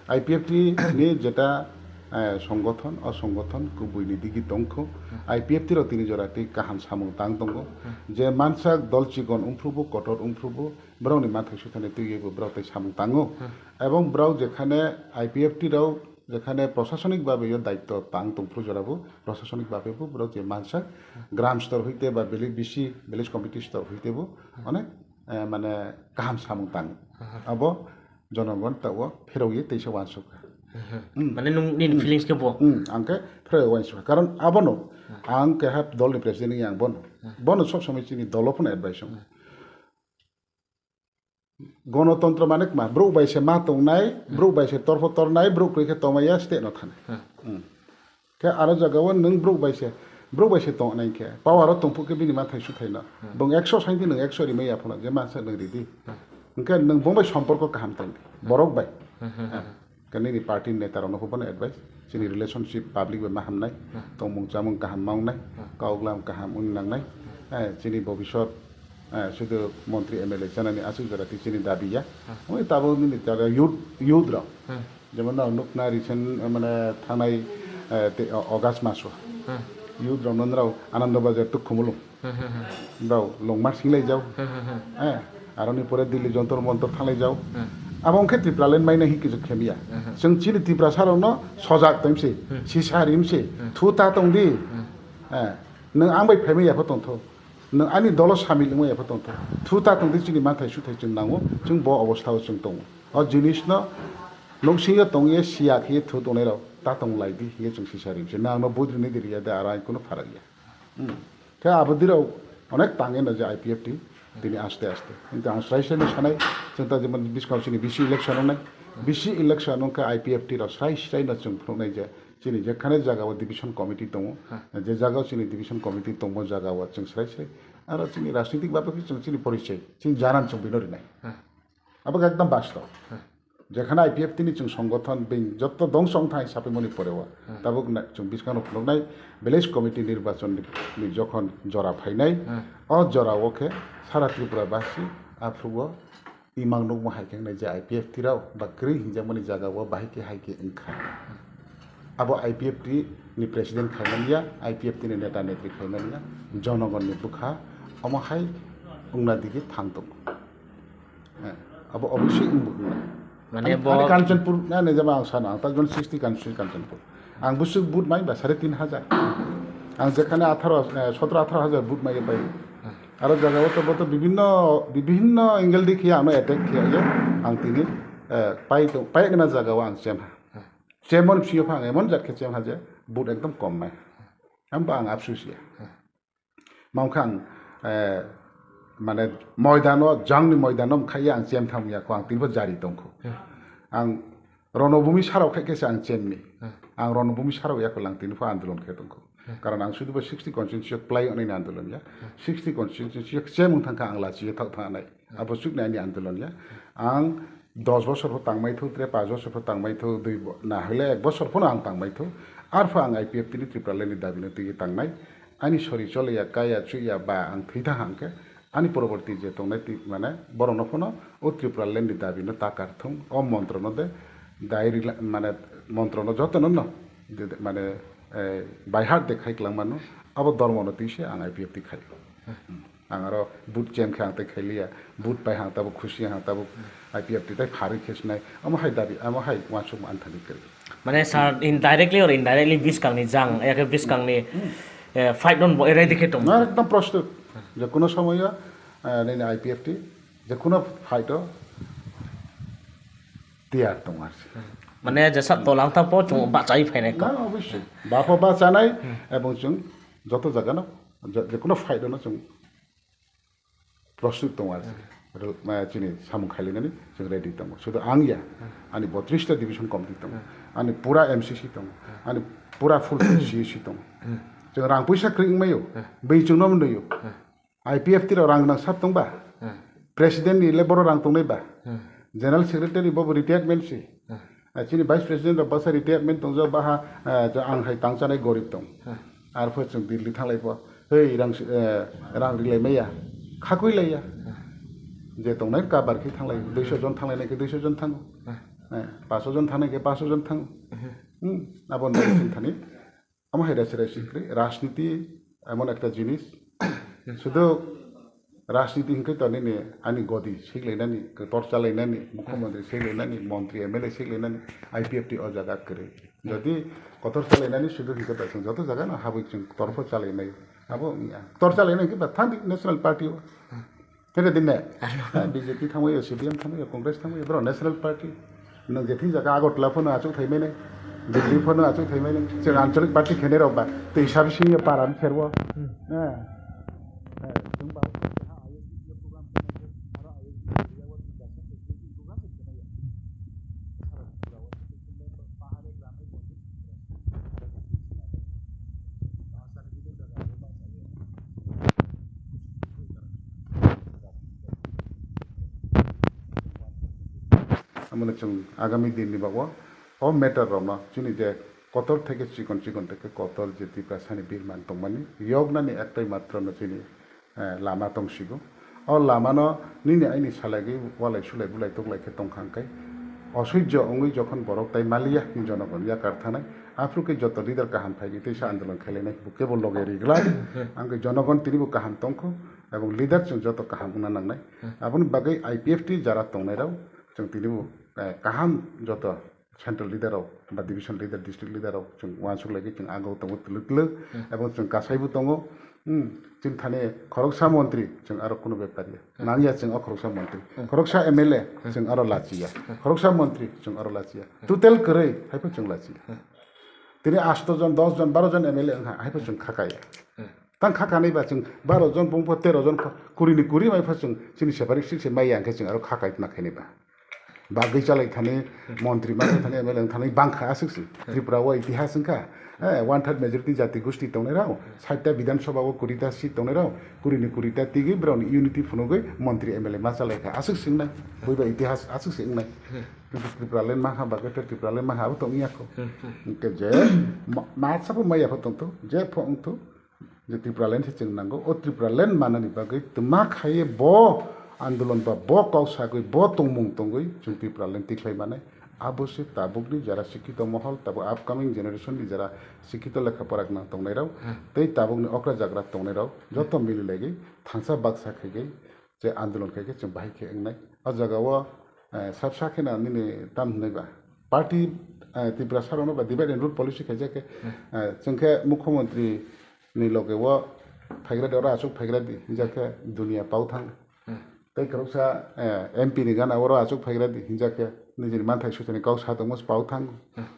I P F T ni jeta, eh, songothon, o songothon kubui ni digi tongkho. I P F T rok tini jora tei kaham samung tang tongo. Je mansak dol chikon wngphrubo, kotor wngphrubo, borok ni manthai suthani twiwi bo borok tei samung tango. Ebong borok jekhane I P F T rok jekhane prosasonik babe yo daitto tang tongphru jora bo, prosasonik babe bo borok je mansak gram stor hoite ba village B C, village committee stor hoite bo onek eh, mane kaham samung tang. Abo jonogon ta o pherok ye teisa uansuk. Hmm. Mane nung nini feelings khe bo? Hmm, ang khe pherok uansuk. Karon abono ang keha dol ni president wngya ang bono. Bono sob somoi chini dolo phano advice wngo. Gonotontro mane kma, bruk bai se ma tongnai, bruk bai se torpho tornai, bruk kwrwi khe tongmaya state no thanai. Hmm. Khe aro jaga o nwng bruk bai se, bruk bai se tong nai khe, power o tongphuk khe bini mathai suthai no. Bwng ekso sai di, nwng ekso rimai ya phano, je mansa nwng ridi. Hwnkhe nwng bong bai somporko kaham tong di, borok bai. Hwnkhe nini party ni neta rok no hubano advice, chini relationship public bai ma hamnai, tongmung chamung kaham ma wngnai, kok lam kaham wng nangnai, eh, chini bobisot, eh, sudu montri M L A chanani aswk jora twi chini dabi ya. Oi tabuk nini jora youth, youth rok. Jemon no nukna recent, eh, mane thangnai, eh, te, o-, August maso. youth rok no nrao Anando Bazar tuk khumulung. Nrao Longmar singlai jau. Eh, aroni pore Delhi Jontor Montor thanglai jau. Abo wngkhe Tripura land maina hi kisu khemya. Chwng chini Tiprasa rok no sojak tongsi, sisa rimsi, thu ta tongdi. Eh, nwng ang bai phaimai yapha tongtho. Nwng ani dolo samil wngmaya pho tongtho. Thu ta tongdi chini manthai suthai chwng nango, chwng bo obostha o chwng tongo. O jinis no noksingo tongye siya khe thu tongnai rok ta tong lai di hiye chwng sisa ring se. Nang no vote rini di riya de ara kuno pharak ya. Hmm. Khe abo dirok onek tangye no je I P F T tini aste aste. Kintu ang srai srai no sanai chwng ta jemon biskang chini B C election ongnai. B C election ongkha I P F T rok srai srai no chwng phunuknai je Chini jekhane jagao division committee tongo, je jagao chini division committee tongmo jagao chwng srai srai. Aro chini rajnitik babe khe chwng chini porichoi, chini janan chwng bino rinai. Abo ekdom bastob. Jekhane I P F T ni chwng songothon being jotto dongso wngthang sapimoni poreo. Tabuk na-, chwng bwskango phunuknai village committee nirbachon ni, ni jokhon jora phainai, o jorao khe sara Tripura basi aphrugo Imang nukmo hai khe wngnai je I P F T rok ba kwrwi hinjakmani jagao bahai khe hai khe wngkha. Abo I P F T ni president khaimani ya, I P F T ni neta netri khaimani ya, jonogonni bwkha omo hai wngna digi thang tongo. Eh, abo obviously wngbo wngnai. Mane ani, bo ani Kanchanpur na ne jaba ang sana, ang ta jon sixty constituency Kanchanpur. Ang bwswk vote mai ba sare tin hajar. Ang jekhane atharo, eh, sotro atharo hajar vote mai pai. Aro jagao to boto bibhinno, bibhinno angle di khiya ano attack khiya ye. Ang tini, eh, pai to, pai nima jagao ang chem ha. Chemon psiyo phang emon jat khe chem ha je vote ekdom kom mai. Amba ang apsus ya. Mangkha ang, eh, mane moidano, jangni moidano mkhaiya ang chem thang ya ko ang tini bo jari tongkho. Ang Ronobhumi sarok khai khe se ang chemni. Ang Ronobhumi sarok ya ko lang tini pho andolon khe tongkho. Karon ang sudu bo sixty constituency yok plai onai andolon ya. Sixty constituency yok chem wng thangkha ang lachi ye thok thangnai. Abo chukni ani andolon ya. Ang dos bosor pho tangmai thu, tre panch bosor pho tangmai thu, dui bo-, na hwle ek bosor pho no ang tangmai thu. Arpho ang I P F T ni Tripura land ni dabi no tigi tangnai. Ani sori chole ya, kaya chuya ba ang thwi thang hang khe. Ani poroborti je tongnai ti-, mane, borokno phano o Tripura land ni dabi no ta kar thung, o montro no de, dai rila-, mane, montro no joto no no, de, de, mane, eh, by heart de khai klang mano, abo dormo no twi se ang I P F T khai. Ang aro vote chem khe ang tai khai liya, vote pai hang tabuk khusi hang tabuk I P F T tai pharwi khe sinai, amo hai dabi, amo hai uansuk ma anthani kwrwi. Mane sir, indirectly or indirectly biskang ni jang, ya khe biskang ni, eh, fight non bo ready khe tong. Na ekdom prostut, je kuno somoyo, eh, nini I P F T, je kuno fight o tiyar tong ar se. Mane jesa tolang ta po chung bachai phainai ko. Na, obviously. Bapho bachanai, ebong chung joto jaga no, je, je kuno fight o no chung prostut tongo ar se. Rel-, ma, chini samung khailainani chwng ready tongo. Sudu ang ya, ani botris ta division committee tongo, ani pura M C C tongo, ani pura full C C tongo. Chwng rang puisa kwrwi wngmaio, bini chwngno mwnwio. I P F T rok rang nang sap tongba? President ni le boro rang tongnai ba? General secretary bo retirement si. Ah, chini vice president rok basa retirement tongjak baha, ah, ang hai tang chanai gorib tong. Arpho chwng Delhi thanglai pho, hei rang, eh, rang rilai maya, khakui laiya. Je tongnai kabar khe thanglai, duiso jon thanglai nai khe duiso jon thango. Eh, paso jon thangnai khe paso jon thango. Hmm, abo no thani. Omo hai resi resi kwrwi, rajniti emon ekta jinis, sudu rajniti hinkhe to nini ani godi siklainani, kotor chalainani, mukhyamantri siklainani, montri M L A siklainani, I P F T o jaga kwrwi. Jodi kotor chalainani sudu hinkhe to chwng joto jaga no habwi chwng kotor pho chalainai. Abo wngya. Kotor chalainai hinkhe ba thangdi National Party o. Khe din ne? B J P thangwi, C P M thangwi, Congress thangwi, bro National Party. Nwng je thing jaga Agartala phano achuk thai mani, Delhi phano achuk thai mani. Chwng anchalik party khenai rok ba twi sabi singya para ni pherbo. Eh. Eh, chwng ba Amoni chwng agami din ni bago o matter rok no chini je kotor theke chikon chikon theke kotor je Tiprasa ni birman tongmani yoknani ektai matro no chini eh, lama tongsigo. O lamano nini aini salaiwi walai sulai bulai tuklai khe tongkha hwnkhe Osoijjo wngwi jokhon borok tai maliya hwnwi jonogon yakar thanai, aphuru khe joto leader kaham phaigwi teisa andolon khailainai, bo kebo loge riglai. Ang khe jonogon tinibo kaham tongkho, ebong leader chwng joto kaham wngna nangnai. Aboni bagwi I P F T jara tongnairok chwng tinibo, eh, kaham joto central leader rok ba division leader, district leader rok chwng uansuk lai khe chwng agao tongo twlwk twlwk, ebong chwng kasaibo tongo. Hmm, chini thani khoroksa montri chwng aro kuno bepar ya. Nang ya chwng o khoroksa montri. Khoroksa M L A chwng aro lachi ya. Khoroksa montri chwng aro lachi ya. Total kwrwi hai pho chwng lachi ya. Tini asto jon, dos jon, baro jon M L A wngkha, hai pho chwng kha kaya. Tang kha kanwi ba chwng baro jon, bung pho tero jon pho, kuri ni kuri mai pho chwng chini separate seat se mai ya, hwnkhe chwng aro kha kai tna khaini ba. Bagwi chalai thani, montri ma thani, M L A thani bangkha aswk se. Tripura o itihas wngkha, eh, one third majority jati gosti tongnai rao, sait ta Bidhan Sabha o kuri ta seat tongnai rao, kuri ni kuri ta tigwi borok ni unity phunugwi montri M L A ma chalai kha aswk se wngnai. Bui ba itihas aswk se wngnai. Kintu Tripura land ma ha bagwi ta Tripura land ma ha abo tong ya kho. Hwnkhe je ma, ma sabo ma ya pho tong to, je pho wng to. Je Tripura land se chwng nango, o Tripura land manani bagwi twma khaiye bo andolon ba bo kok sagwi bo tongmung tongwi chwng Tripura land tikhlai manai. Abo se tabukni jara sikhito mohol, tabuk upcoming generation ni jara sikhito lekha pora gwnang tongnai rok, tei tabukni okra jagra tongnai rok joto mili lagwi thangsa baksa khaigwi je andolon khaikhe chwng bahai khe wngnai. O jaga o, eh, sabsa kheno nini tam hwnwi ba party, eh, Tripura sarokno ba divide and rule policy khaijak khe, eh, chwng khe mukhyamantri ni loge o phaigra di, oro aswk phaigra di hinjak khe dunia pau thang. Tei khoroksa, eh, M P ni gana oro aswk phaigra di hinjak khe nijini manthai soitani kok sa tongmo se pau thang.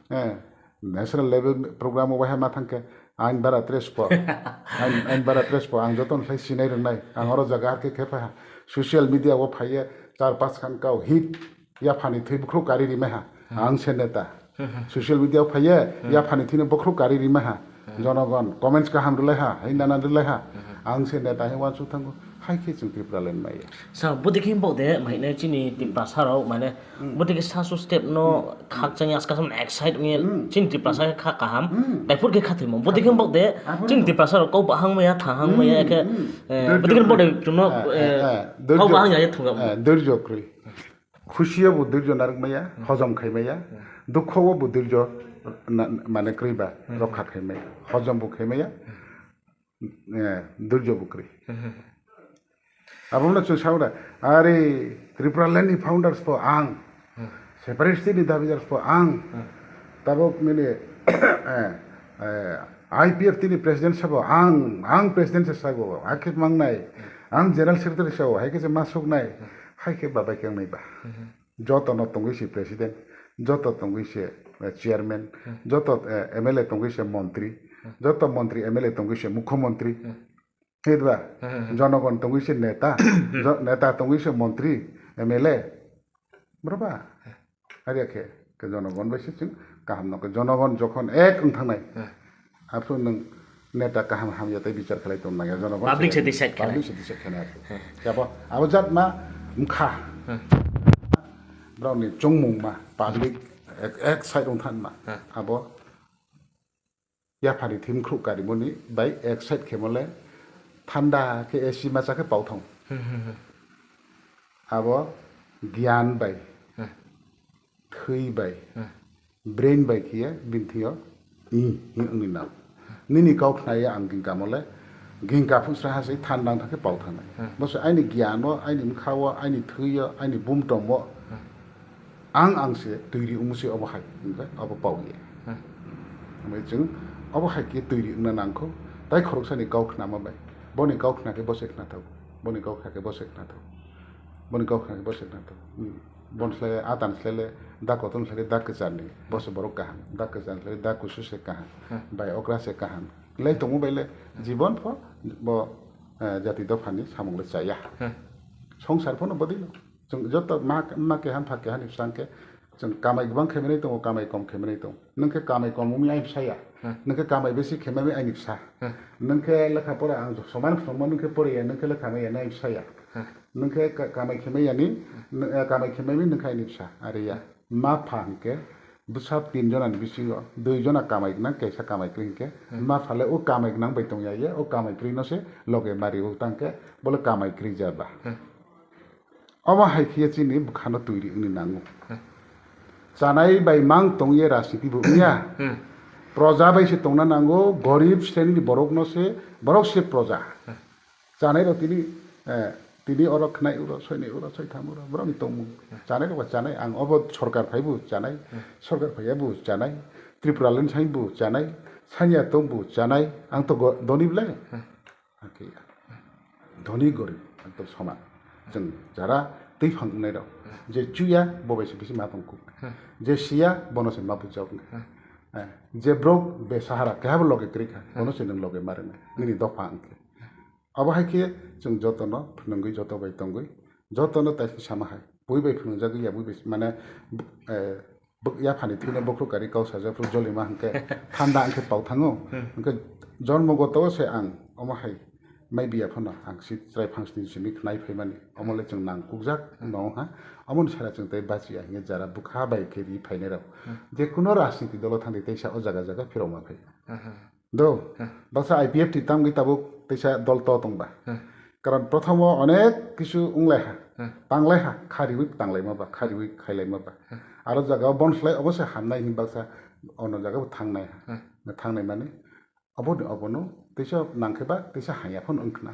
Eh, national level program o waiha ma thang khe ain bara tres po. Ain, ain bara tres po. Ang joto no khlai sinai rwnai. Ang oro jaga ar khe khe phai ha. Social media o phaiye char panch khan kau hit. Yaphani thwi bukhuk kari rimai ha. Ang se neta. Social media o phaiye yaphani thwino bukhuk kari rimai ha. Jonogon comments kaham rwlai ha, hai nana rwlai ha. Ang se neta hai uansuk thango. Hai khe chwng Tripura land maya. Sa bwdikhe bok de maine chini Tiprasa rok mane bwdikhe sasu step no khakchangya aska sam excite wngya chini Tiprasa khe kha kaham. Daiphur khe kha thwimo bwdikhe bok de chini Tiprasa rok kok bahang maya thahang maya khe bwdikhe bok de chwngno kok bahang ya thunga. Dirjo kwrwi. Khusiyo bo dirjo narwk maya, hojom khai maya. Dukho o bo dirjo na, mane kwrwi ba rokha khai maya. Hojom bo khai maya. Eh, dirjo bo kwrwi. Abono chwng sao da, are Tripura land ni founders po ang, separatist ni dabidar po ang, tabok nini, eh, eh, I P F T ni president sabo ang, ang president se sago, hakhe mangnai, ang general secretary sabo, hai khe se masuk nai, hai khe babai khe wngnai ba. Joto no tongwi se president, joto tongwi se, eh, chairman, joto, eh, M L A tongwi se montri, joto montri M L A tongwi se mukhyamantri. Hit ba? Jonogon tongwi se neta, jo-, neta tongwi se montri, M L A. Bro ba? Ari khe, khe jonogon bai se chwng kaham no khe. Jonogon jokhon ek wng thangnai, aphuru nwng neta kaham hamya tei bichar khlai tong nangya jonogon. Public se decide khlai. Public se decide khlai aphuru. Khe abo, abo jat ma wngkha. Borokni chongmung ma public ek, ek side wng thanma. Abo yaphani thimkhruh karimoni bai ek side khemole thanda khe A C macha khe pauthong. Abo giyan bai, thwi bai, brain bai khiya bini thwiyo i hi wngni nang. Nini kau khnaiya ang gingka mole, gingka phusra ha se thanda wng thangkhe pau thangnai. Bo se aini giyan o, aini mkha o, aini thwi o, aini bumtom o. Ang ang se twi ri wngmo se obo hai, hwnkhe obo pau ya. Omo chwng obo hai khe twi ri wngna nang kho, tai khoroksani kau khnama bai. Boni kau khna khe bo se khna thago, boni kau khna khe bo se khna thago, boni kau khna khe bo se khna thago. Bon slai, a tan slai le, da kotor slai le, da kwchar ni, bo se borok kaham, da kwchar slai le, da kusu se kaham, bai okra se kaham. Lai tongmo bai le, jibon pho bo, eh, jati dopha ni samung le chaya. Songsar pho no bodi no. Chwng joto ma, ma keha, mpha keha ni bwsang khe, chwng kamai gwbang khe mwnwi tongo, kamai kom khe mwnwi tongo. Nwng khe kamai kom wngwi aini bwsa ya. Nwng khe kamai besi khe mwnwi aini bwsa. Nwng khe lekha pora ang soman phwrwngma nwng khe poriya, nwng khe lekha maya nai bwsa ya. Nwng khe ka-, kamai khe maya ni, nw-, eh, kamai khe maya nwng khe aini bwsa. Are ya. Ma pha hwnkhe bwsa tin jona ni bisingo dui jona kamai gwnang, kaisa kamai kwrwi hwnkhe. Ma pha le o kamai gwnang bai tongya ye, o kamai kwrwi no se loge mari o tang khe bo le kamai kwrwi ja ba. Omo hai khe chini bwkhano twi ri wngni nango. Chanai bai mang tongye rajniti bo wngya. Proja bai se tongna nango, gorib srenini borokno se, borok se proja. Chanai rok tini, eh, tini oro khnai uro, soinai uro, soitham uro, borokni tongmung. Chanai rok ba chanai, ang obo sorkar phai bo chanai, sorkar phaiya bo chanai, Tripura lensai bo chanai, sanya tong bo chanai, ang to go-, doni ble. Hakhe ya. Dhoni gorib ekdom soman. Chwng jara twi phang wngnai rok. Je chuya bo bai se bisi ma tong kuk. Je siya bono se ma bujak wngnai. Eh, je brok be sahara keha bo loge kwrwi kha, bono se nwng loge ma rwnai. Nini dopha wngkhe. Abo hai khe chwng jotono phwnwngwi joto bai tongwi jotono taising sama hai. Bui bai phwnwngjagwi ya bui bai mane, eh, Bo-, yaphani thwino bokhorok kari kau sajak phuru jolima hwnkhe thanda hwnkhe pau thango. Hwnkhe jonmo goto se ang omo hai mai biya phano ang si chwrai phangsni simi khnai phaimani. Omo le chwng nang kukjak no ha. Omoni sara chwng tei bachiya hwnkhe jara bwkha bai khe ri phainai rok. Je kuno rajniti dolo thangdi teisa o jaga jaga phirokma phai. Do, baksa I P F T tamgwi tabuk teisa dol to tongba. Karon prothomo onek kisu wnglaiha, tanglaiha, khariwi tanglaima ba, khariwi khailaima ba. Aro jaga o bon slai obo se hamnai hin baksa ono jaga bo thangnai ha. Thangnai mani obo ni obono teisa nangkhe ba teisa haya phano wngkhna.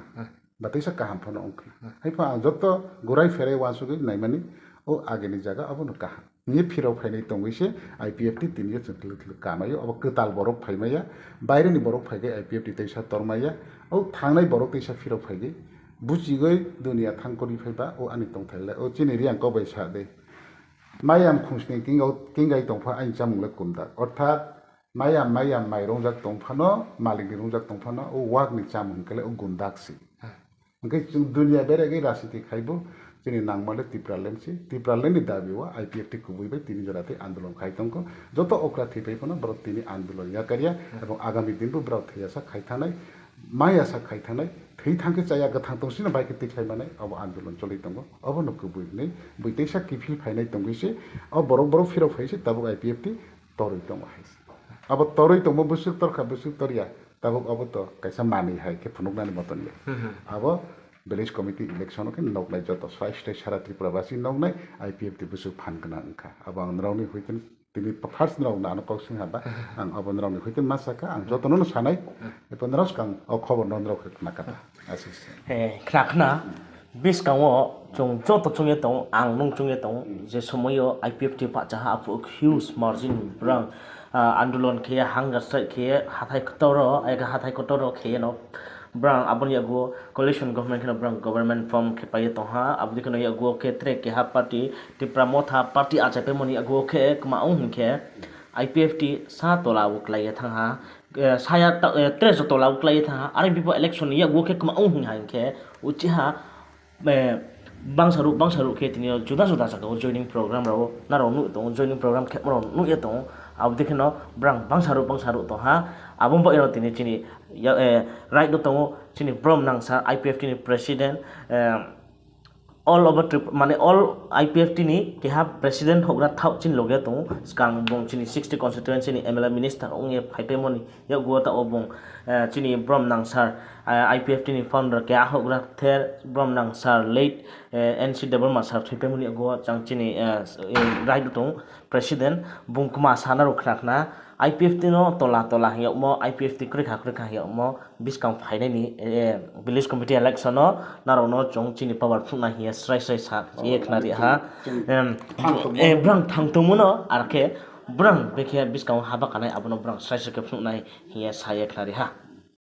Ba teisa kaham phano wngkhna. Hai phano ang joto gorai pherai uansugwi naimani o ageni jaga abono kaham. Nini phirok phainai tongwi se I P F T tini o chwng thwlwk thwlwk kamaio, obo kwtal borok phaimaya, baireni borok phaigai I P F T teisa tormaya, o thangnai borok teisa phirok phaigai, buchigwi dunia thangkorwi phaiba, o ani tongthai le, o chini Riang kok bai sa de. Mayam khungsni kingo-, kingai tongpha ani chamung le kumdak. Orthat mayam, mayam mai rongjak tongphano, malikni rongjak tongphano, o wakni chamung kele o gundak si. Hwnkhe chwng dunia beregwi rajniti khaibo chini nangmale Tipraland si, Tipraland ni dabi o I P F T kubui bai tini jora tei andolon khai tongkho. Joto okra thwipai phano borok tini andolon yakarya, ebong agami din bo borok thwiyasa khai thanai, mayasa khai thanai, thwi thangkhe chaya kwthang tongsino bai khe tikhlai manai, obo andolon choli tongo. Obono kubui hwnwi bui teisa kiphil phainai tongwi se, o borok borok phirok phai se tabuk I P F T torwi tongo hai se. Abo torwi tongma bwswk torkha, bwswk torya, tabuk abo to kaisa manwi hai khe phunuknani moton ya. Abo village committee election o khe noknai joto srai srai sara Tripura basi noknai I P F T bwswk phan gwnang wngkha. Abo ang norokni hoite tini first norok no ano kok swng haba, ang abo norokni hoite ma sakha, ang jotono no sanai, epo norok swkang o khobor no norok khe khna kha ta. Aswk se. He, khna khna. Bwskango chwng joto chwngya tongo, ang nwng chwngya tongo, je somoio I P F T bachaha aphuru huge margin ni bwrang, ah, andolon khe, hunger strike khe, hathai kotoro, eka hathai kotoro khe no bwrang aboni yago coalition government kheno bwrang government form khe paiya tongha, aboni kheno yago khe tre keha party, Tipra Motha party achai paimani yago khe kwma wng hinkhe I P F T sa tola o kwlaiya thangha, eh, saya ta-, eh, tre sa tola o kwlaiya thangha, R M P po election ni yago khe kwma wng hinkhe uchiha, eh, bangsa rok, bangsa rok khe tini o juda juda jaga o joining program rok o naro nuk tongo, joining program khe rok nuk ya tongo, abo dikhe no bwrang bangsa rok, bangsa rok tongha, abo bo ero tini chini ya, eh, right no tongo chini brom nangsa I P F T ni president, eh, all over Trip-, mane all I P F T ni keha president hogra thao chini loge tongo, skang bong chini sixty constituency ni M L A minister ong ye phai paimoni. Yakgo ta o bung, eh, chini brom nang sir, eh, I P F T ni founder khe ahogra ther brom nang sir late, eh, N C Debbarma sir thwiphaimani yakgo chang chini, eh, s-, eh, right tong president bung kwma sana rw khna khna I P F T no tola tola hiyokmo I P F T kwrwi kha kwrwi kha hiyokmo bwskang phainani, eh, village committee election no narok no chwng chini power phunukna hiya srai srai sa ye khna ri ha. Em, eh, brang thang tongmano arkhe brang bekhe bwskango haba kanai abono brang srai srai khe phunuknai hiya sa ye khna ri ha.